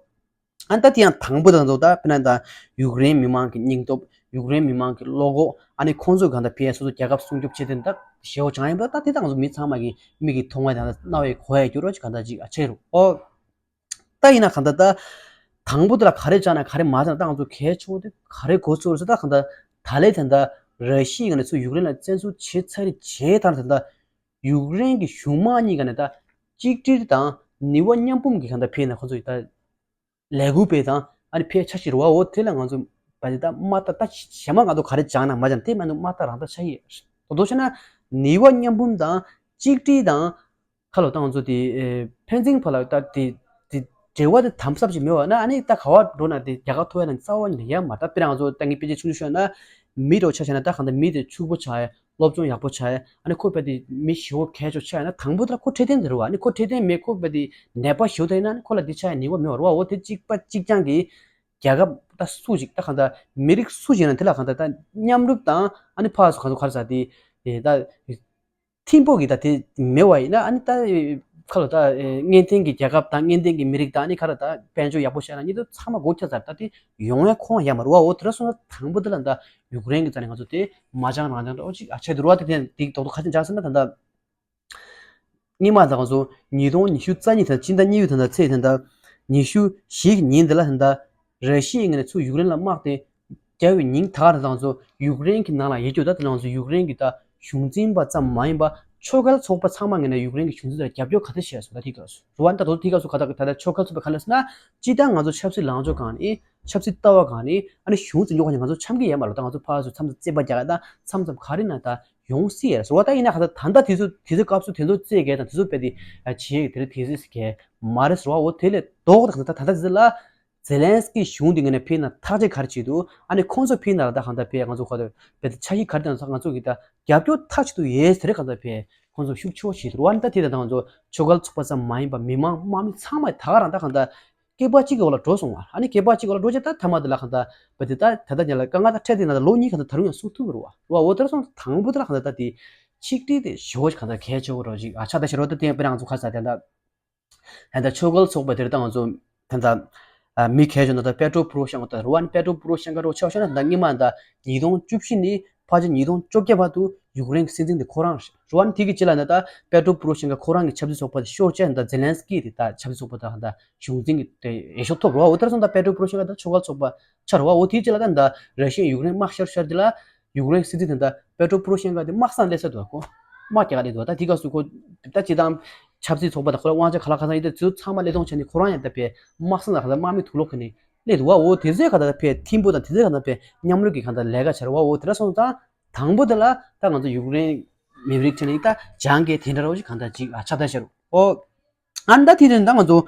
ཨ་ནི་ད་དེ་ཡང་དང་པོ་དང་ཚོ་ད་དཔེར་ན་ད་ཡུཀ་རེན་མི་མང་གི་སྙིང་སྟོབས། ཡུཀ་རེན་མི་མང་གི་བློ་ཁོག་ཨ་ནི་ཁོང་ཚོས་གང་ལྟར་ཕ་སོ་སོ་རྒྱལ་ཁབ་སྲུང་སྐྱོབ་བྱེད་དེ་ད་ཞེ་པོ་སྦྱང་ཡིན་པ། ད་དེ་ད་ང་ཚོ་མི་ཚང་མ་གི་མིག་གིས་མཐོང་བ་དང་རྣ་བས་གོ་ཡ་འགྱུར་རོ་ཅིག་གང་ལྟར་ཅིག་ཨ་ཆེ་རུ་ཨོ། ད་ཡིན་ན་གང་ལྟར་ད་དང་པོ་དེ་ལ་ག་རེ་སྦྱངས་ན་ག་རེ་མ་སྦྱངས་ན་ད་ང་ཚོ་གལ་ཆེ་བོ་དེ་ག་རེ་གོ་ཚོར་ཟེར། ད་གང་ལྟར་ད་ལས་དེ་འདྲ་ར་ཤི་ཡའི་ངོས་ནས་ཚུར་ཡུཀ་རེན་ལ་བཙན་འཛུལ་བྱས་ཚར་རྗེས་ད་ད་ལྟ་ཡུཀ་རེན་གྱི་གཞུང་མང་གཉིས་ཀ་ནས་ད་གཅིག་སྒྲིལ་དང་ནུས་པ་མཉམ་སྤུངས་ཀྱི་གང་ལྟར་ཕེབས་ན་ཁོ་ཚོ་ཡི་ད་ལས་འགུལ་སྤེལ་དང་ཨ་ནི་ཕེབས་ཆ་ཞིག་རེད་བ། འོ་དེ་ལ་ང་ཚོ་བ་དེ་ད་མ་ད་ད་གཞན་མ་ང་ཚོ་ག་རེ་སྦྱངས་ན་མ་སྦྱངས་དེ་མ་ནུ་མ་ད་རང་ད་ཆ་ཡི་དོ་དོ་བྱས་ན་ནུས་པ་མཉམ་སྤུངས་དང་གཅིག་སྒྲིལ་དང་ཁ་ལོ་ད་ང་ཚོ་དེ་ཕན་ཚུན་བར་ལ་ད་དེ་དེ་འབྲེལ་བ་དེ་དམ་ཟབ་ཅིག་མེད་བ་ན་ཨ་ནི་ད་ག་བ་འགྲོ་ན་དེ་རྒྱལ་ཁ་ཐོབ་ཡ་ན་རྩ་བ་ཉིད་ནས་ཡ་མ། ད་དཔེར་ན་ང་ཚོ་ད་ངའི་དཔེ་ཆ་ཆུང་ཆུང་ཤོད་ན་ མི་འདྲ་བོ་ཆ་བཞག་ན་ད་གང་ལྟར་མི་དེ་ཕྱུག་པོ་ཆགས་ཡ། སློབ་སྦྱོང་ཡག་པོ་ཆགས་ཡ། ཨ་ནི་ཁོ་དཔེ་དེ་མི་ཞེ་པོ་གལ་ཆེ་ཆགས་ཡ་ན་དང་པོ་དེ་ལ་ཁོ་འཕྲོད་བསྟེན་དེ་རེད་བ། ཨ་ནི་ཁོ་འཕྲོད་བསྟེན་མེད། ཁོ་དཔེ་དེ་ནད་པ་ཞེ་པོ་དེ་ཡིན་ན་ཨ་ནི་ཁོ་ལ་འདི་ཆགས་ཡ་ནུས་པ་མེད་པ་རེད་བ། འོ་དེ་གཅིག་པ་གཅིག་རྐྱང་གི་རྒྱལ་ཁབ་ད་སུ་ཞིག་ད་གང་ལྟར་མི་རིགས་སུ་ཞིག་ཡིན་ན་དེ་ལ་གང་ལྟར་ད་མཉམ་རུབ་དང་ཨ་ནི་ཕར་ཚུར་གང་ཚུར་ག་རེ་ཟ་དེ་ད། ཐིམ་ཕུག་གི་ད་དེ་མེད་པ་ཡིན་ན་ཨ་ནི་ད་ཁ་ལོ་ད་ཨེ་སྔོན་ཐོན་གྱི་རྒྱལ་ཁབ་དང་སྔོན་ཐོན་གྱི་མི་རིགས་དང་ཨ་ནི་ཁ་ལོ་ད་དཔལ་འབྱོར་ཡག་པོ་བཤད་ན་གཉིས་དོ་ཚང་མ་སྒོ་ཁྱབ་ཚར། ད་དེ་ཡོང་ཡ་ཁོང་ཡ་མ་རུ་བ། འོ་དེ་འདྲ་སོང་ན་དང་པོ་དེ་ལ་ད་ཡུཀ་རེན་གྱི་རྩ་ནས་ང་ཚོ་དེ་མ་སྦྱང་རང་སྦྱང་འདྲ་ཨོ་ཅིག་ཨ་ཆད་དུ་རུ་བ། དེ་དེ་དེ་རྡོག་རྡོག་ཁ་ཅིག་སྦྱང་ཟེར་ན་ད་ད་སྔོན་མ་ད་ང་ཚོ་ཉིས་སྟོང་ཉི་ཤུ་རྩ་གཉིས་དང་སྤྱི་ཟླ་གཉིས་པའི་ད་ད་ཚེས་ད་ད་ཉི་ཤུ་བཞི་གི་ཉིན་དེ་ལ་ད་ད་ར་ཤི་ཡའི་ངོས་ནས་ཚུར་ཡུཀ་རེན་ལ་དམག་དེ་རྒྱག་པའི་ཉིན་ད་ག་རང་ཚོ་ཡུཀ་རེན་གྱི་ནང་ལ་ཡོད་རྒྱུ་ད་དེ་ནང་ཚོ་ཡུཀ་རེན་གྱི་ད་གཞུང་འཛིན་པ་ཙམ་མ་ཡིན་པ་ཆོས་འགལ་ཚོགས་པ་ཚང་མ་ངོས་ནས་ཡུཀ་རེན་གྱི་གཞུང་འཛིན་ལ་རྒྱབ་སྐྱོར་ག་ཚོད་བྱས་སོང་ད་དེ་སྐབས་སུ་རུ་བ་ད་དོ་དེ་སྐབས་སུ་ག་ད་ད་ལྟ་ཆོས་འགལ་ཚོགས་པ་ག་ལ་ཟེར་ན་སྤྱི་བཏང་ང་ཚོ་ཆབ་སྲིད་ལངས་ཕྱོགས་གང་ནི་ཆབ་སྲིད་ལྟ་བ་གང་ནི་ཨ་ནི་གཞུང་འཛིན་ཕྱོགས་གང་ནི་ང་ཚོ་འཆམ་གྱི་ཡོད་མ་རེད། ད་ང་ཚོ་ཕར་ཚུར་མཚམས་མཚམས་རྩོད་པ་རྒྱག་ད་མཚམས་མཚམས་ག་རེ་ན་ད་ཡོང་སྲིད་ཡ་རེད་ཟེར་བ། ད་ཡིན་ན་ག་ད་ད་ལྟ་དེ་ཚོ་དེ་ཚོ་སྐབས་སུ་དེ་ཚོ་རྩོད་མཁན་དང་དེ་ཚོ་དཔེ་དེ་བྱེད་ཡ་དེ་རེད་དེ་ཚོ་གལ་མ་རེད་ཟེར་བ། འོ་དེ་ལས་ལྡོག་ད་ད་ད་ད་དེ་ལ། ཛེ་ལན་སི་ཀི་གཞུང་འདི་ངོས་ནས་ཕེབས་ན་ཐག་གཅོད་ག་རེ་བྱེད་འདུག་ཨ་ནི་ཁོང་ཚོ་ཕེབས་ན་ལ་ད་གང་ལྟར་ཕེབས་ང་ཚོ་ག་དུ་བེད་ཆ་ཤི་ག་རེ་དང་ང་ཚོ་གི་ད་རྒྱབ་སྐྱོར་ཐག་ཆོད་དུ་ཡོད་ཟེར་གང་ལྟར་ཕེབས་ཁོང་ཚོ་ཤུགས་ཆེ་བོ་བྱེད་འདུག་ཨ་ནི་ད་དེ་ད་ང་ཚོ་ཆོས་འགལ་ཚོགས་པ་ཙམ་མ་ཡིན་པ་མི་མང་དམག་མི་ཚང་མ་ད་ག་རང་ད་གང་ལྟར་སྐེད་པ་གཅིག་གི་འོག་ལ་འགྲོ་སོང་བ། ཨ་ནི་སྐེད་པ་གཅིག་གི་འོག་ལ་འགྲོ་རྗེས་ད་ཐ་མ་དེ་ལ་གང་ལྟར་བེད་དེ་ད་ད་ལྟ་ཉ་ལ་དཀའ་ངལ་ད་འཕྲད་དེ་ན་ད་ལོ་གཉིས་གང་ལྟར་ད་རུང་ཡང་སུ་ཐུབ་རུ་བ་རུ་བ། འོ་དེར་སོང་དང་པོ་དེ་ལ་གང་ལྟར་ད་དེ་ཆིག་སྒྲིལ་དེ་ཞེ་བོ་གང་ལྟར་གལ་ཆེ་བོ་རོ་ཅིག་ཨ་ཆགས་ད་ཤར་བ། ད་དེ་ཡང་དཔེར་ན་ང་ཚོ་ཁ་ས་དེ་ད། ད་ལྟ་ཆོས་འགལ་ཚོགས་པ་དེར་ད་ང་ཚོ་ད་ལྟ་ཨ་མི་ཁས་བྱུང་ན་ད་པེ་ཏྲོ་པོ་རོ་ཤན་ད་རུ་ཝན་པེ་ཏྲོ་པོ་རོ་ཤན་ག་རོ་ཆོག་ཤོག་ན་ད་སྔོན་མ་ད་ཉིས་སྟོང་བཅུ་བཞི་ནས་ཕལ་ཆེར་ཉིས་སྟོང་བཅོ་བརྒྱད་བར་དུ་ཡུཀ་རེན་གྱི་སྲིད་འཛིན་དེ་ཁོ་རང་རེད། རུ་ཝན་དེ་གི་རྗེས་ལ་ནི་ད་པེ་ཏྲོ་པོ་རོ་ཤན་ག་ཁོ་རང་གི་ཆབ་སྲིད་ཚོགས་པ་དེ་ཤོར་བྱས་ད་ཛེ་ལན་སི་ཀི་དེ་ད་ཆབ་སྲིད་ཚོགས་པ་ད་ད་གཞུང་འཛིན་གྱི་དེ་འོས་ཤོག་ཐོབ་རུ་བ། འོ་དེར་སོང་ད་པེ་ཏྲོ་པོ་རོ་ཤན་ག་ད་ཆོས་འགལ་ཚོགས་པ་ཆགས་རུ་བ། འོ་དེའི་རྗེས་ལ་ད་ད་ར་ཤི་ཡས་ཡུཀ་རེན་དམག་ཤོར་ཤོར་དེ་ལ། ཡུཀ་རེན་སྲིད་འཛིན་དེ་ད་པེ་ཏྲོ་པོ་རོ་ཤན་ག་དེ་དམག་སང་སླེབས་ས་འདུག་གོ་དམག་རྒྱག་ག་སླེབས་འདུག་ད་དེ་སྐབས་སུ་ཁོ་ད་སྤྱི་བཏང་ཆབ་སྲིད་ཚོགས་པ་དང་ཁོ་རང་དབང་ཆ་ག་ལ་ག་ཚང་ཡོད་དེ་ཚོ་ཚང་མ་སླེབས་གཏོང་བྱས་ནས་ཁོ་རང་ཡང་ད་པའི་དམག་སང་ལ་ག་ད་དམག་མི་དུག་ལོག་གི་ནས་སླེབས་འདུག་བ། འོ་དེ་ཚོའི་ག་ད་ད་པའི་ཐིམ་ཕུག་དང་དེ་ཚོའི་ག་ད་པའི་མཉམ་རུབ་ཀྱི་ག་ད་ལས་ཀ་བྱ་ར་བ། འོ་དེ་འདྲ་སོང་ཙང་དང་པོ་དེ་ལ་ད་ང་ཚོ་ཡུཀ་རེན་མི་རིགས་ཁྲིད་ནས་ད་སྦྱང་གི་དེ་འདྲ་རོ་ཞིག་ག་ད་ཅིག་ཨ་ཆགས་ད་ཤར་རུ་འོ་ཨ་ད་དེ་དེ་ད་ང་ཚོ།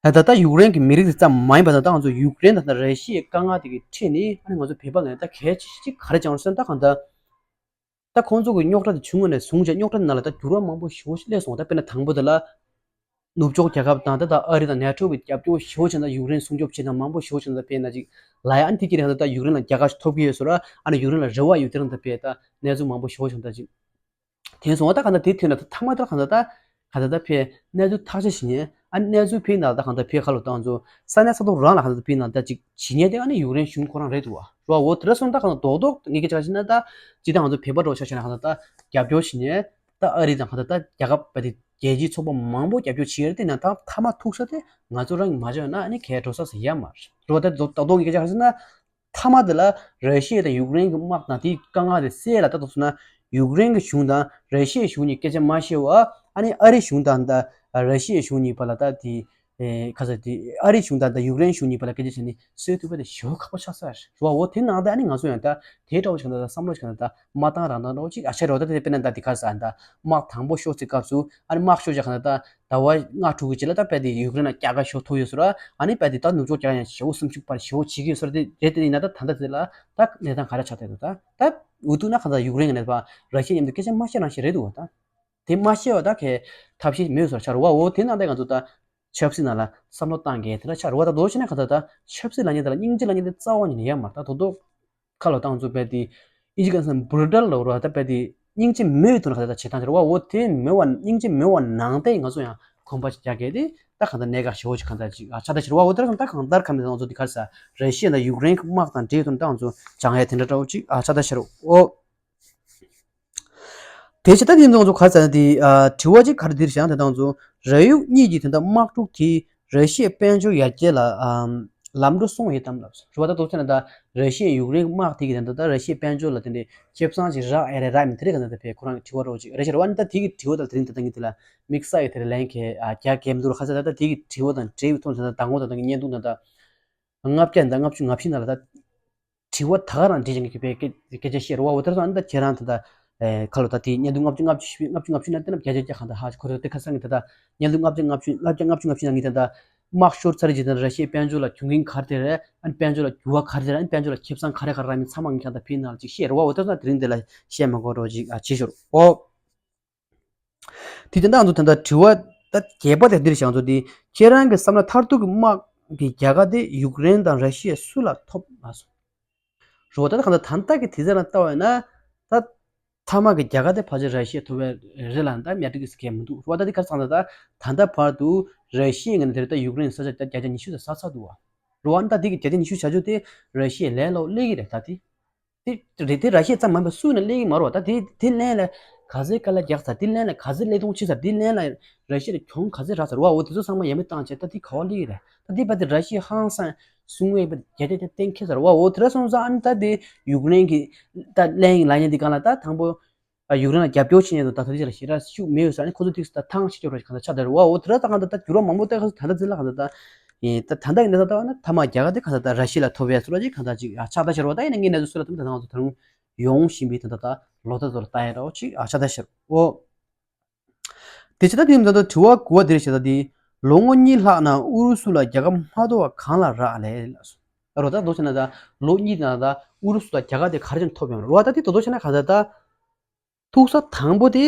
ད་ལྟ་ཡུཀ་རེན་གྱི་མི་རིགས་དེ་ཙམ་མ་ཡིན་པ་དང་ད་ང་ཚོ་ཡུཀ་རེན་དང་ད་ར་ཤི་ཡའི་དཀའ་ངལ་དེ་གི་ཁྲིད་ནས་ཨ་ནི་ང་ཚོ་བོད་པ་ལ་ད་གལ་ཆེ་ཤོས་གཅིག་ག་རེ་བྱུང་སོང་ད་གང་ལྟར། ད་ཁོང་ཚོ་གི་རྙོག་དྲ་དེ་བྱུང་བ་ནས་བཟུང་བྱས་རྙོག་དྲ་ནང་ལ་ད་འགྱུར་བ་མང་པོ་ཞེ་པོ་ཞིག་སླེབས་སོང་། ད་དཔེར་ན་དང་པོ་དེ་ལ་ནུབ་ཕྱོགས་རྒྱལ་ཁབ་དང་ད་ད་ཨ་རི་དང་ནེ་ཊོ་གི་རྒྱབ་སྐྱོར་ཞེ་པོ་བྱས་ན་ཡུཀ་རེན་སྲུང་སྐྱོབ་བྱས་ན་མང་པོ་ཞེ་པོ་བྱས་ན་ད་དཔེར་ན་ཅིག་ལ་ཡ་ཨ་ནི་དེ་གི་རིང་ད་ད་ཡུཀ་རེན་ལ་རྒྱལ་ཁ་ཞིག་ཐོབ་ཀྱི་ཡོད་སོང་ར། ཨ་ནི་ཡུཀ་རེན་ལ་རེ་བ་ཡོད་དེ་རང་ད་དཔེ་ད་གནས་ཚུལ་མང་པོ་ཞེ་པོ་བྱུང་ད་ཅིག་དེ་སོང་བ་ད་ག་ན་དེ་དུས་ན་ད་ཐ་མ་ད་ག་ན་ད་ག་ད་ད་ཕེ་གནས་ཚུལ་ཐག་ཆ་ཞིག་ཉན་ཨ་གནས་ཚུལ་ཕེ་ན་ད་ག་ད་ཕེ་ཁ་ལོ་ཏང་ཚོ་ས་གནས་ས་ཐོག་རང་ལ་ག་ད་ཕེ་ན་ད་ཅིག་ཞིག་ཉན་དེ་ཨ་ནི་ཡུཀ་རེན་གཞུང་ཁོ་རང་རེད་འདུག་བ་རོ། འོ་དེ་ར་སོང་ད་ག་ན་རྡོག་རྡོག་ངེད་ཀྱི་ཆ་ཞིག་ན་ད་ཅི་ད་ང་ཚོ་བོད་པ་འགྲོ་ཆ་ཞིག་ན་ག་ད་ད་རྒྱབ་སྐྱོར་ཞིག་ཉན་ད་ཨ་རི་དང་ག་ད་ད་རྒྱལ་ཁབ་པ་དེ་རྒྱལ་སྤྱིའི་ཚོགས་པ་མང་པོ་རྒྱབ་སྐྱོར་བྱེད་ཡ་རེད། དེ་ན་ད་ཐ་མ་ཐུག་ས་དེ་ང་ཚོ་རང་གི་མ་བྱས་ན་ཨ་ནི་གས་འགྲོ་ས་ཟེར་ཡ་མ་རེད་རོ། ད་རྡོག་རྡོག་ངེད་ཀྱི་ཆ་ཞིག་ན། མཐའ་མ་དེ་ལ་ར་ཤི་ཡ་དང་ཡུཀ་རེན་གྱི་དམག་དང་དེའི་དཀའ་ངལ་དེ་སེལ་ལ་ལྟ་ཐུབ་སོང་ན་ཡུཀ་རེན་གྱི་གཞུང་དང་ར་ཤི་ཡའི་གཞུང་གཉིས་སྐད་ཆ་མ་བཤད་པ་ཨ་ནི་ཨ་རི་གཞུང་དང་ད་ར་ཤི་ཡའི་གཞུང་གཉིས་བར་ལ་ད་དེ་ཁ་ས་དེ་ཨ་རི་གཞུང་དང་ད་ཡུཀ་རེན་གཞུང་གཉིས་བར་ལ་སྐད་ཆ་བྱས་ནས་སེལ་ཐུབ་པ་དེ་ཞེ་པོ་ཁག་པོ་ཆགས་ས་རེད་བ། འོ་དེ་ནང་ད་ཨ་ནི་ང་ཚོ་ཡང་ད་དེ་འདྲ་བོ་ཞིག་ན་ད་བསམ་བློ་ཞིག་ན་ད་མ་བཏང་རང་བཏང་འདྲ་བོ་ཅིག་ཨ་ཤ་རོ། ད་དེ་དཔེར་ན་ད་དེ་ག་ས་ད་དམག་དང་པོ་ཤོར་ཚེ་སྐབས་སུ་ཨ་ནི་དམག་ཤོར་བྱ་ག་ན་ད། ཟླ་བ་ལྔ་དྲུག་གི་རྗེས་ལ་ད་དཔེ་དེ་ཡུཀ་རེན་ལ་རྒྱལ་ཁ་ཤོར་ཐུབ་ཡོད་ཟེར་ར། ཨ་ནི་དཔེ་དེ་ད་ནུབ་ཕྱོགས་རྒྱལ་ཁ་ཡང་ཞེ་པོ་སེམས་ཤུགས་སྤར་ཞེ་པོ་བྱེད་ཀྱི་ཡོད་ཟེར་ར། དེ་རེད་དེ་ཡིན་ན་ད་ད་ལྟ་དེ་ལ་ད་གནས་སྟངས་ག་རེ་ཆགས་བསྡད་འདུག་ད་ད་འུ་ཐུག་ན་གང་ལྟར་ཡུཀ་རེན་གྱི་གནས་ཚུལ་ར་ཤི་ཡ་མཉམ་དུ་སྐད་ཆ་མ་བཤད་རང་བཤད་རེད་འདུག་ད་དེ་མ་བཤད་པ་ད་གས་ཐབས་ཤེས་མེད་ཟེར་ཆགས་ར་བ། འོ་དེ་ནང་ད་ང་ཚོ་ད་ཆབ་སྲིད་ནང་ལ་བསམ་བློ་བཏང་གས་དེ་ལ་ཆགས་ར་བ། ད་དོ་ཕྱིན་ན་གང་ལྟར་ད་ཆབ་སྲིད་ལ་ཉེ་དེ་ལ་སྙིང་རྗེ་ལ་ཉེ་དེ་རྩ་བ་ཉིད་ནས་ཡ་མ་ད་དོ་དོ། ཁ་ལོ་ཏང་ཚོ་དཔེ་དེ་ཨིན་ཇི་སྐད་ན་བྷུ་རུ་ཊལ་ལབ་ར། ད་དཔེ་དེ་སྙིང་རྗེ་མེད་དུ་ན་ག་ད་བྱེད་སྟངས་དེ་ར་བ། འོ་དེ་མེད་བ་སྙིང་རྗེ་མེད་བ་ནང་བསྟན་ང་ཚོ་ཡང་གོམ་པ་ཅིག་རྒྱག་གི་དེ་ད་ག་ད་གནད་འགག་ཞེ་པོ་ཅིག་ག་ད་ཅིག་ཨ་ཆགས་ད་ཤར་བ། འོ་དེ་ར་ད་གང་ལྟར་ག་མེད་ང་ཚོ་དེ་ག་ས་ར་ཤི་ཡ་དང་ཡུཀ་རེན་གྱི་དམག་དང་འབྲེལ་དུ་ད་ང་ཚོ་སྦྱང་ཡ་དེ་འདྲ་འདྲ་བོ་ཅིག་ཨ་ཆགས་ད་ཤར་བ། འོ་དེ་བྱས་ད་དེ་ང་ཚོ་ག་ས་དེ་ཨ་དྲི་བ་ཅིག་ག་རེ་དེར་བཞག་དེ་ད་ང་ཚོ་ར་ཡུཀ་གཉིས་ཀྱི་དེ་འདྲ་དམག་འཁྲུག་དེ་ར་ཤི་ཡའི་དཔལ་འབྱོར་ཡར་རྒྱས་ལ་ཨམ་ལམ་འགྲོ་སོང་ཡོད་དམ་ལབ་སོང་། རེད་བ། ད་དོ་ཚོད་ན་ད་ར་ཤི་ཡའི་ཡུཀ་རེན་དམག་དེ་གི་ད་ད་ར་ཤི་ཡའི་དཔལ་འབྱོར་ལ་དེ་འདྲའི་ཁེ་བཟང་ཅིག་རག་ཨེ་རེད་རག་མིན་དེ་རིགས་ག་ད་ད་ཕེ་ཁོ་རང་གི་དྲི་བ་རོགས་ཅིག་རེད་ཤག་རེད་བ། ད་དེ་གི་དྲི་བ་ད་དེ་རིང་ད་ད་ངས་དེ་ལ་དམིགས་བསལ་གྱི་དེ་རིང་ལན་གྱི་ཨ་རྒྱ་གེམ་དུ་ར་ཁ་ས་ད་ད་དེ་གི་དྲི་བ་དང་འབྲེལ་བའི་ཐོག་ད་ད་དང་པོ་ད་ད་ངས་བརྙན་ཐུང་ད་ད་ལྔ་བརྒྱ་ད་ལྔ་བཅུ་ང་བཞི་ནང་ལ་ད། དྲི་བ་ད་ག་རང་འདྲི་ཅིང་གི་པའི་སྐད་སྐད་ཆ་བཤད་རོགས་བ། འོ་དེར་སོང་ཨ་ནི་ད་ཁྱེད་རང་ད་ད་ཨེ་ཁ་ལོ་ད་དེ་བརྙན་ཐུང་ལྔ་བཅུ་ལྔ་བཅུ་ལྔ་བཅུ་ལྔ་བཅུ་ན་བལྟས་ན་བརྒྱ་ཆ་བརྒྱ་གང་ད་ཧ་ཁོ་ཚོ་དེ་ཁ་སང་གི་ད་ད་བརྙན་ཐུང་ལྔ་བཅུ་ལྔ་བཅུ་ལྔ་བརྒྱ་ལྔ་བཅུ་ལྔ་བཅུ་ན་ངས་ད་ད་ དམག་ཤོར་ཚར་རྗེས་དང་ར་ཤི་ཡའི་དཔལ་འབྱོར་ལ་གྱོང་གུན་ག་རེ་རེད། ཨ་ནི་དཔལ་འབྱོར་ལ་འགྱུར་བ་ག་རེ་རེད། ཨ་ནི་དཔལ་འབྱོར་ལ་ཁེ་བཟང་ག་རེ་ག་རེ་རག་མིན་ཚང་མ་ངས་ཁྱེད་རང་ལ་ཕྱི་ནང་ལ་ཅིག་བཤད་རོགས། འོ་དེ་ཚོ་ན་དེ་རིང་འདི་ལ་བཤད་མ་དགོས་རོགས་ཅིག་ཨ་བྱེད་ཤོར་འོ། དེ་དེ་འདྲ་ང་ཚོ་ད་ལྟ་དྲི་བ་ད་བརྒྱད་པ་དེ་འདིར་བཞག་ཚོ་དེ་ཁྱེད་རང་གི་བསམ་ན་མཐར་ཐུག་གི་དམག་གི་རྒྱལ་ཁ་དེ་ཡུཀ་རེན་དང་ར་ཤི་ཡ་སུ་ལ་ཐོབ་ལ་སོང་། རོ་ད་ལྟ་གང་ལྟར་ད་ལྟ་གི་དེ་ཚོ་ལ་ལྟ་བ་ཡིན་ན་ད་མཐའ་མ་གི་རྒྱལ་ཁ་དེ་ཕལ་ཆེར་ར་ཤི་ཡ་ཐོབ་པའི་རེད་ལ་ད་མེད་འགྲིག་གི་ཟེར་མཁན་མི་འདུག་རོ་ད་དེ་ག་རེ་ཚང་ད་ད་ད་ལྟ་བར་དུ་ར་ཤི་ཡའི་ངོས་ནས་དེར་ད་ཡུཀ་རེན་ས་ཆ་ད་བརྒྱ་ཆ་ཉི་ཤུ་ཙམ་ཟ་ཚར་འདུག་བ། རོ་ཨ་ནི་ད་དེ་གི་བརྒྱ་ཆ་ཉི་ཤུ་བྱ་རྒྱུ་དེ་ར་ཤི་ཡའི་ལས་སླ་པོ་སླེབས་ཀྱི་རེད་ད་དེ། དེ་རེད་དེ་ར་ཤི་ཡ་ཙམ་མིན་པ་སུ་ཡིན་ན་སླེབས་ཀྱི་མ་རེད་བ། ད་དེ་དེ་ལན་ལ་ག་ཚོད་དཀའ་ལས་རྒྱག་ཚར། དེ་ལན་ལ་ག་ཚོད་ཀླད་སྟོང་ཕྱིན་ཚར། དེ་ལན་ལ་ར་ཤི་ཡ་ལ་གྱོང་ག་ཚོད་རག་ཚར་བ། འོ་དེ་ཚོ་ཚང་མ་ཡར་མར་བཏང་བྱས་ད་དེ་ག་པར་སླེབས་ཀྱི་རེད། ད་དེ་བར་དེ་ར་ཤི་ཡ་ཧང་སང་གསུང་བའི་བར་རྒྱ་རྒྱ་རྒྱ་གཏན་འཁེལ་ཚར་བ། འོ་དེ་འདྲ་སོང་ཙང་ཨ་ནི་ད་དེ་ཡུཀ་རེན་གྱི་ད་ལན་ལ་ཉན་དེ་གང་ལ་ད་དང་པོ་ཡུཀ་རེན་ལ་རྒྱབ་སྐྱོར་བྱེད་མཁན་དང་ད་ད་དེ་ལ་ཞེ་དྲག་ཤུགས་མེད་ཡོད་ས་ནི་ཁོ་ཚོ་ཏིག་ཙམ་ད་ཐང་ཆད་ཆོག་ར་གང་ལྟར་ཆགས་བསྡད་རེད་བ། འོ་དེ་འདྲ་ད་གང་ལྟར་ད་འགྱུར་བ་མང་པོ་བསྟན་ཁ་ད་ལྟ་འཛིན་ལ་གང་ལྟར་ད། ཡིན། ད་ད་ལྟ་ཡིན་ན་ད་ལྟ་བ་ན་མཐའ་མ་རྒྱ་གར་དེ་གང་ལྟར་ད་ར་ཤི་ཡ་ལ་ཐོབ་ཡ་སུ་ར་ཅིག་གང་ལྟར་ཅིག་ཨ་ཆགས་ད་ཤར་བ། ད་ཡིན་ན་ངས་གནས་ཚུལ་སུ་ལ་ཐོབ་ད་ང་ཚོ་ད་རུང་ཡོང་བཞིན་པའི་ད་ལྟ་ད་ལོ་ད་ཚོ་ལ་ལྟ་ཡ་འདྲ་བོ་ཅིག་ཨ་ཆགས་ད་ཤར་འོ། དེ་ཕྱི་ད་དེ་ད་ལྟ་དྲི་བ་དགུ་བ་དེར་བྱེད་ད་དེ་ལོ་ངོ་གཉིས་ལྷག་ནང་ཨུ་རུ་སུ་ལ་རྒྱལ་ཁ་མ་ཐོབ་པ་གང་ལ་རག་ལས་ལ་སོ། ད་རོ་ད་དོ་བྱས་ན་ད་ལོ་གཉིས་ནང་ད་ཨུ་རུ་སུ་ལ་རྒྱལ་ཁ་དེ་ག་རེ་བྱས་ནས་ཐོབ་ཡོང་རོ། ད་དེ་དོ་དོ་བྱས་ན་གང་ལྟར་ད། ཐུག་ས་དང་པོ་དེ་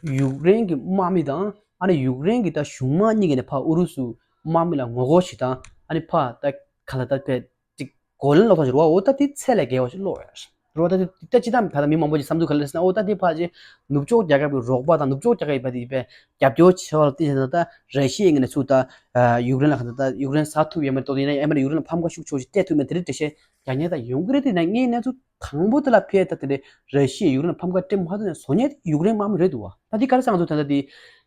ཡུཀ་རེན་གྱི་དམག་མི་དང་ཨ་ནི་ཡུཀ་རེན་གྱི་ད་གཞུང་དམག་གཉིས་ཀྱི་ནས་ཕར་ཨུ་རུ་སུ་དམག་མི་ལ་ངོ་རྒོལ་ཞིག་དང་ཨ་ནི་ཕར་ད་ག་ལ་ད་པའི་ཅིག་གོ་ལན་སློག་ཐབས་ཞིག་རེད་བ། འོ་ད་དེ་ཚད་ལས་བརྒལ་བ་ཞིག་སློག་ཡ་རེད་བ། ད་དེ་ད་ཅི་ད་ད་ལྟ་མི་མང་པོ་ཞིག་བསམ་ཚུལ་ག་རེ་རེད་ཟེར་ན། འོ་ད་དེ་ཕར་ཅིག་ནུབ་ཕྱོགས་རྒྱལ་ཁབ་ཀྱི་རོགས་པ་དང་ནུབ་ཕྱོགས་རྒྱལ་ཁབ་ཀྱི་བ་དེ་པའི་རྒྱབ་སྐྱོར་བྱེད་པ་ལ་བལྟས་ན་ད་ར་ཤི་ཡའི་ངོས་ནས་ཚུར་ད་ཡུཀ་རེན་ལ་ག་ད་ད་ཡུཀ་རེན་ཟ་ཐུབ་ཡོད་མ་རེད། ཏོག་ཙམ་ཡིན་ན་ཡང་མིན་ན་ཡུཀ་རེན་ལ་ཕམ་ཁ་ཤུགས་ཆེ་བ་ཞིག་སྤྲད་ཐུབ་མེད་དེ་རེད་འགྲེལ་བཤད་རྒྱག་མཁན་ད་ཡོང་གི་རེད། དེ་ན་ངའི་གནས་ཚུལ་དང་པོ་དེ་ལ་ཕེབས་ད་དེ་རེད། ར་ཤི་ཡས་ཡུཀ་རེན་ལ་ཕམ་ཁ་སྤྲད་མ་ཐུབ་ནས་བཟོ་མཁན་དེ་ཡུཀ་རེན་དམག་མི་རེད་འདུག་བ། ད་དེ་ག་རེ་ཟེར་ང་ཚོ་ད་ལྟ་དེ་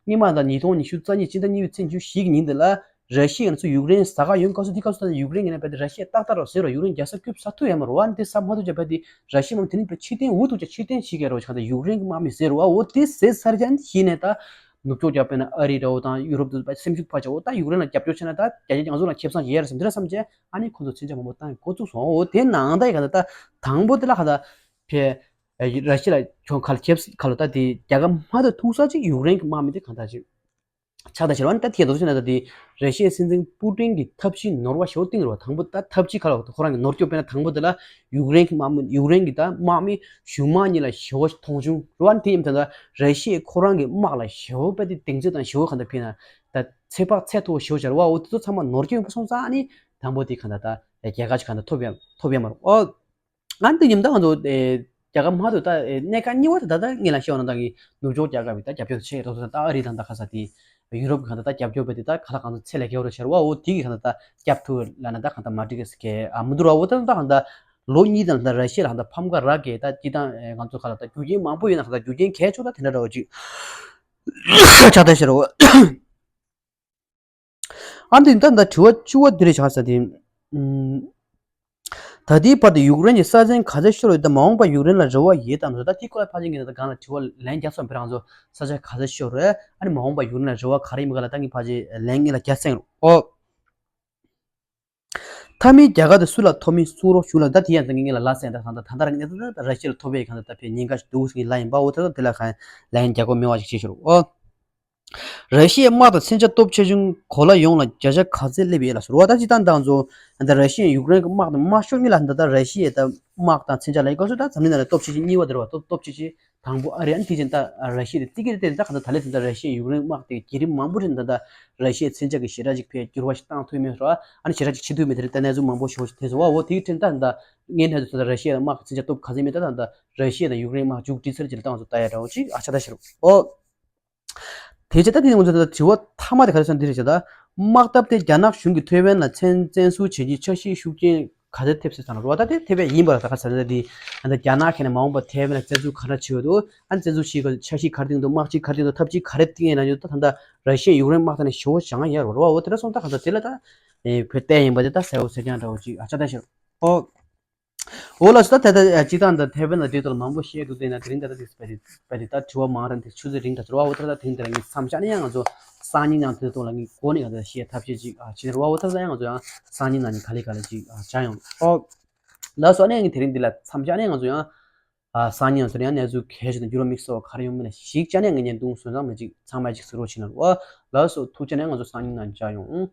སྔོན་མ་ད་ཉིས་སྟོང་ཉི་ཤུ་རྩ་གཉིས་ཕྱི་ཟླ་གཉིས་པའི་ཚེས་བཅུ་བཞི་གི་ཉིན་དེ་ལ་ར་ཤི་ཡས་ང་ཚོ་ཡུཀ་རེན་ཟ་ག་ཡོང་སྐབས་སུ་དེ་སྐབས་སུ་ད་ཡུཀ་རེན་གྱི་ནས་བས་དེ་ར་ཤི་ཡས་ཏག་ཏག་རོགས་ཟེར་རོགས། ཡུཀ་རེན་རྒྱལ་ས་ཁྱོད་ཟ་ཐུབ་ཡོད་མ་རེད་བ། དེ་ཟ་མ་ཐུབ་ཅག་བས་དེ་ར་ཤི་ཡས་དམག་མི་དེ་ནི་བས་ཕྱིར་འཐེན་འུ་ཐུག་ཅག་ཕྱིར་འཐེན་བྱེད་ཀྱི་རོགས་ཅག་ད་ཡུཀ་རེན་གྱི་དམག་མི་ཟེར་རོགས། འོ་དེ་ཟེར་ཅག་གཞི་ནས་ད་ནུབ་ཕྱོགས་ཀྱི་དཔེར་ན་ཨ་རི་འདྲ་བོ་དང་ཡུ་རོབ་དེ་ཚོ་སེམས་ཤུགས་འཕར་ཅག་འོ་ད་ཡུཀ་རེན་ལ་རྒྱབ་སྐྱོར་བྱས་ན་ད་རྒྱ་ཆེ་ང་ཚོ་ལ་ཁེ་བཟང་ཡོད་རེད་བསམ་དེ་འདྲ་བསམ་ཅག་ཨ་ནི་ཁོ་ཚོ་མཚོན་ཆ་མང་པོ་བཏང་གི་འགོ་བཙུགས་སོང་། འོ་དེ་ནང་ད་ཡི་ག་ད་ད་དང་པོ་དེ་ལ་ག་ད་ཕེ་ར་ཤི་ཡ་ལ་ཁྱོད་ཁ་ལ་ཁེབས་ཁ་ལ་ད་དེ་རྒྱལ་ཁ་མ་ད་ཐུག་ས་ཅིག་ཡུཀ་རེན་གྱི་དམག་མི་དེ་གང་ད་ཅིག་ཆགས་ད་ཤར་བ་ནི་ད་དེ་དོ་ཚོད་ན་ད་དེ་ར་ཤི་ཡའི་སྲིད་འཛིན་པུ་ཏིན་གྱི་ཐབས་ཇུས་ནོར་བ་ཞེ་པོ་བཏིང་རེད་བ། དང་པོ་ད་ཐབས་ཇུས་ཁ་ལ་ཁོ་རང་གི་ནོར་སྐྱོབ་དཔེར་ན་དང་པོ་དེ་ལ་ཡུཀ་རེན་གྱི་དམག་མི་ཡུཀ་རེན་གྱི་ད་དམག་མི་གཞུང་དམག་གཉིས་ལ་ཞེ་པོ་མཐོང་ཆུང་རེད་བ། ནི་དེ་ཡིན་ད་ད་ར་ཤི་ཡས་ཁོ་རང་གི་དམག་ལ་ཞེ་པོ་དཔེ་དེ་གདེང་ཚོད་དང་ཞེ་པོ་གང་ད་ཕེ་ན། ད་ཚོད་དཔག་ཚད་མཐོ་བོ་ཞེ་པོ་ཅིག་རེད་བ། འོ་དེ་ཚོ་ཚང་མ་ནོར་སྐྱོན་ཡོད་པ་སོང་ཙང་ནི་དང་པོ་དེ་གང་ལྟར་ད་རྒྱལ་ཁ་ཅིག་གང་ལྟར་ཐོབ་ཡ་ཐོབ་ཡ་མ་རེད། ཨོ། ཨ་འདི་ཉིན་ད་ང་ཚོ་རྒྱལ་ཁ་མ་ཐོབ་ད་གནད་འགག་གཉིས་པ་དེ་ད་ད་ངེད་ལ་ཤེས་པ་ན་ད་གི་ནུབ་ཕྱོགས་རྒྱལ་ཁབ་ཀྱི་ད་རྒྱབ་སྐྱོར་ཆེ་རོགས་ད་ཨ་རི་དང་ད་ཁ་ས་དེ་ཡུ་རོབ་གང་ལྟར་ད་རྒྱབ་སྐྱོར་བས་དེ་ད་ག་ལ་གང་ཚོ་ཚད་ལས་བརྒལ་བ་རེད་ཤར་བ། འོ་དེ་གི་གང་ལྟར་ད་སྐྱབས་ཐུབ་ལ་ན་ད་གང་ལྟར་མ་འགྲིག་གི་ཟེར་གི་ཨ་མི་འདུག་ར། འོ་ད་ད་གང་ལྟར་ལོ་གཉིས་དང་ད་ར་ཤི་ཡ་ལ་གང་ལྟར་ཕམ་ཁ་རག་གི་ད་སྤྱི་བཏང་ང་ཚོ་ག་ལ་ད་རྒྱུ་རྐྱེན་མང་པོ་ཡོད་ན་གང་ལྟར་རྒྱུ་རྐྱེན་གལ་ཆེ་ཤོས་ད་དེ་འདྲ་འདྲ་བོ་ཅིག་ཆགས་ཐལ་ཤར་བ། ཨ་འདི་ད་ད་དྲི་བ་བཅུ་པ་འདི་རེད་བཞག་ས་དེ། ད་ལྟའི་བར་དུ་ཡུཀ་རེན་གྱི་ས་ཆ་ག་ཚད་ཤོར་ཡོད་དམ། མ་འོངས་པར་ཡུཀ་རེན་ལ་རེ་བ་ཡོད་དམ་ཟེར། ད་དེ་སྐོར་ལ་ཕལ་ཆེར་ངས་ད་གང་ལ་དྲི་བ་ལན་རྒྱག་སོང་། བོད་རང་ཚོ་ས་ཆ་ག་ཚད་ཤོར་རེད། ཨ་ནི་མ་འོངས་པར་ཡུཀ་རེན་ལ་རེ་བ་ག་རེ་ཡིན་པ་ག་ལ་ད་ངས་ཕལ་ཆེར་ལན་ངས་ལ་རྒྱག་སེང་རོགས། ཨོ། མཐའ་མའི་རྒྱལ་ཁ་དེ་སུ་ལ་ཐོབ་མིན་གསུང་རོགས་ཞུ་ལ། ད་དེ་ཡང་ད་ངས་ངས་ལ་ལ་སེང་ད་ད་ད་ད་རང་ངས་ད་ད་ར་ཤི་ཡ་ལ་ཐོབ་པའི་གང་ད་ད་ཕེ་ཉེན་ཁ་ཞིག་འདུག་ཟེར་ངས་ལ་ཡིན་པ། འོ་ད་ད་དེ་ལ་གང་ལན་རྒྱག་དགོས་མེད་པ་ཞིག་བྱེད་ཤོར། ཨོ། ར་ཤི་ཡའི་དམག་དང་མཚོན་ཆ་སྟོབས་ཆེ་ཆུང་གོ་ལ་ཡོངས་ལ་བརྒྱ་ཆ་ག་ཚད་སླེབས་ཡོད་ལ་ཟེར་བ། ད་ཅི་ད་ད་ང་ཚོ་ད་ར་ཤི་ཡའི་ཡུཀ་རེན་གྱི་དམག་དང་དམག་ཤོར་གཉིས་ལ་ད་ད་ར་ཤི་ཡའི་ད་དམག་དང་མཚོན་ཆ་ལ་ཡི་ག་སུ་ད་འཛམ་གླིང་ནང་ལ་སྟོབས་ཆེ་ཆེ་གཉིས་པ་དེ་རེད་བ། སྟོབས་སྟོབས་ཆེ་ཆེ་དང་པོ་ཨ་རི་ཨ་ནི་དེ་བཞིན་ད་ར་ཤི་ཡ་དེ་ཙི་གེ་རེ་དེ་ད་ག་ད་ད་ལས་དེ་ད་ར་ཤི་ཡའི་ཡུཀ་རེན་དམག་དེ་བརྒྱུད་རིམ་མང་པོ་རེད། ད་ད་ར་ཤི་ཡའི་མཚོན་ཆ་གི་ཞེ་དྲག་ཅིག་ཕེ་འགྱུར་བ་ཞིག་བཏང་ཐུབ་མེད་ར། ཨ་ནི་ཞེ་དྲག་ཅིག་བྱེད་ཐུབ་མེད་དེ་རེད། ད་གནས་ཚུལ་མང་པོ་ཞིག་ཐོན་སོང་བ། འོ་དེ་གི་དྲན་ད་ད་ངའི་གནས་ཚུལ་ད་ད་ར་ཤི་ཡའི་དམག་གི་མཚོན་ཆ་སྟོབས་ག་ཚད་མེད་ད་ད་ད་ར་ཤི་ཡ་དང་ཡུཀ་རེན་དམག་མཇུག་སྒྲིལ་ཚར་རྗེས་ལ་ད་ང་ཚོ་ལྟ་ཡ་འདྲ་བོ་ཅིག་ཨ་ཆ་ད་ཤར་འོ། དེ་བྱས་ད་དེ་ནི་ང་ཚོ་ད་དྲི་བ་མཐའ་མ་དེ་ག་རེ་ཟེར་ན་འདི་རེད་བྱས། ད་དམག་འཐབ་དེ་རྒྱ་ནག་གཞུང་གི་ཐེ་ཝན་ལ་བཙན་བཙན་བཟུང་བྱེད་རྒྱུའི་འཆར་གཞིའི་ཤུགས་རྐྱེན་ག་ཚད་ཐེབས་སྲིད་ཙང་རོ། ད་དེ་ཐེབས་པ་ཡིན་པ་ལ་ད་ག་ཟེར་ན་འདི་ཨ་ད་རྒྱ་ནག་གི་ནས་མ་འོངས་པ་ཐེ་ཝན་ལ་བཙན་འཛུལ་ག་འདྲ་བྱེད་འོས་འདུག་ཨ་བཙན་འཛུལ་བྱེད་དགོས་འཆར་གཞི་ག་རེ་བཏིང་འདུག་དམག་སྤྱི་ག་རེ་བཏིང་འདུག་ཐབས་ཇུས་ག་རེ་བཏིང་ཡོད་ན་ཡོད། ད་ད་ད་ར་ཤི་ཡ་ཡུཀ་རེན་དམག་ཐང་ནས་ཞེ་པོ་བྱང་ཡར་རོ་བ། འོ་དེ་འདྲ་སོང་ད་ག་ད་དེ་ལ་ད་བོད་བལྟས་ཡིན་པ་དེ་ད་གསལ་པོ་གསལ་རྐྱང་འདྲ་བོ་ཅིག་ཨ་ཆ་ད་ཤར་འོ། འོ་ལགས་སོ། ད་ད་ལྟ་སྤྱི་བཏང་ད་ཐེ་ཝན་ལ་དེ་ཚོ་ལ་མང་པོ་བཤད་འདུག་བལྟས་ན་དེ་རིང་ད་ལྟ་དེ་བལྟས་དེ་ད་དྲི་བ་མང་རན་དེ་ཆུ་ཚོད་རིང་ད་ཚོར་བ། འོ་ད་ད་དེ་རིང་ད་ལྟ་ངས་མཚམས་བཞག་ནས་ཡང་ང་ཚོ་སང་ཉིན་ནང་དེ་ཚོ་ལ་ངས་གོ་ནས་ང་ཚོ་བཤད་ཐབས་ཤེས་ཅིག་ཨ་བྱེད་ནས་རོ་བ། འོ་ད་ད་ཡང་ང་ཚོ་ཡང་སང་ཉིན་ནང་ནས་ག་ལེ་ག་ལེ་ཅིག་ཨ་བྱ་ཡོང་། ཨོ་ལགས་སོ། ཨ་ནས་ངས་དེ་རིང་འདི་ལ་མཚམས་བཞག་ནས་ང་ཚོ་ཡང་ཨ་སང་ཉིན་ང་ཚོ་ཡང་གནས་ཚུལ་གལ་ཆེ་དང་འགྱུར་བ་དམིགས་བསལ་བ་ག་རེ་ཡོང་མིན་ལ་གཞིགས་བྱས་ནས་ངས་བརྙན་ཐུང་སོན་ཙང་མ་ཅིག་ཚང་མ་ཅིག་གཟིགས་རོགས་བྱེད་ན་རོ། ཨོ་ལགས་སོ། ཐུགས་རྗེ་ཆེ། ཨ་ནས་ང་ཚོ་སང་ཉིན་ནང་མཇལ་ཡོང་།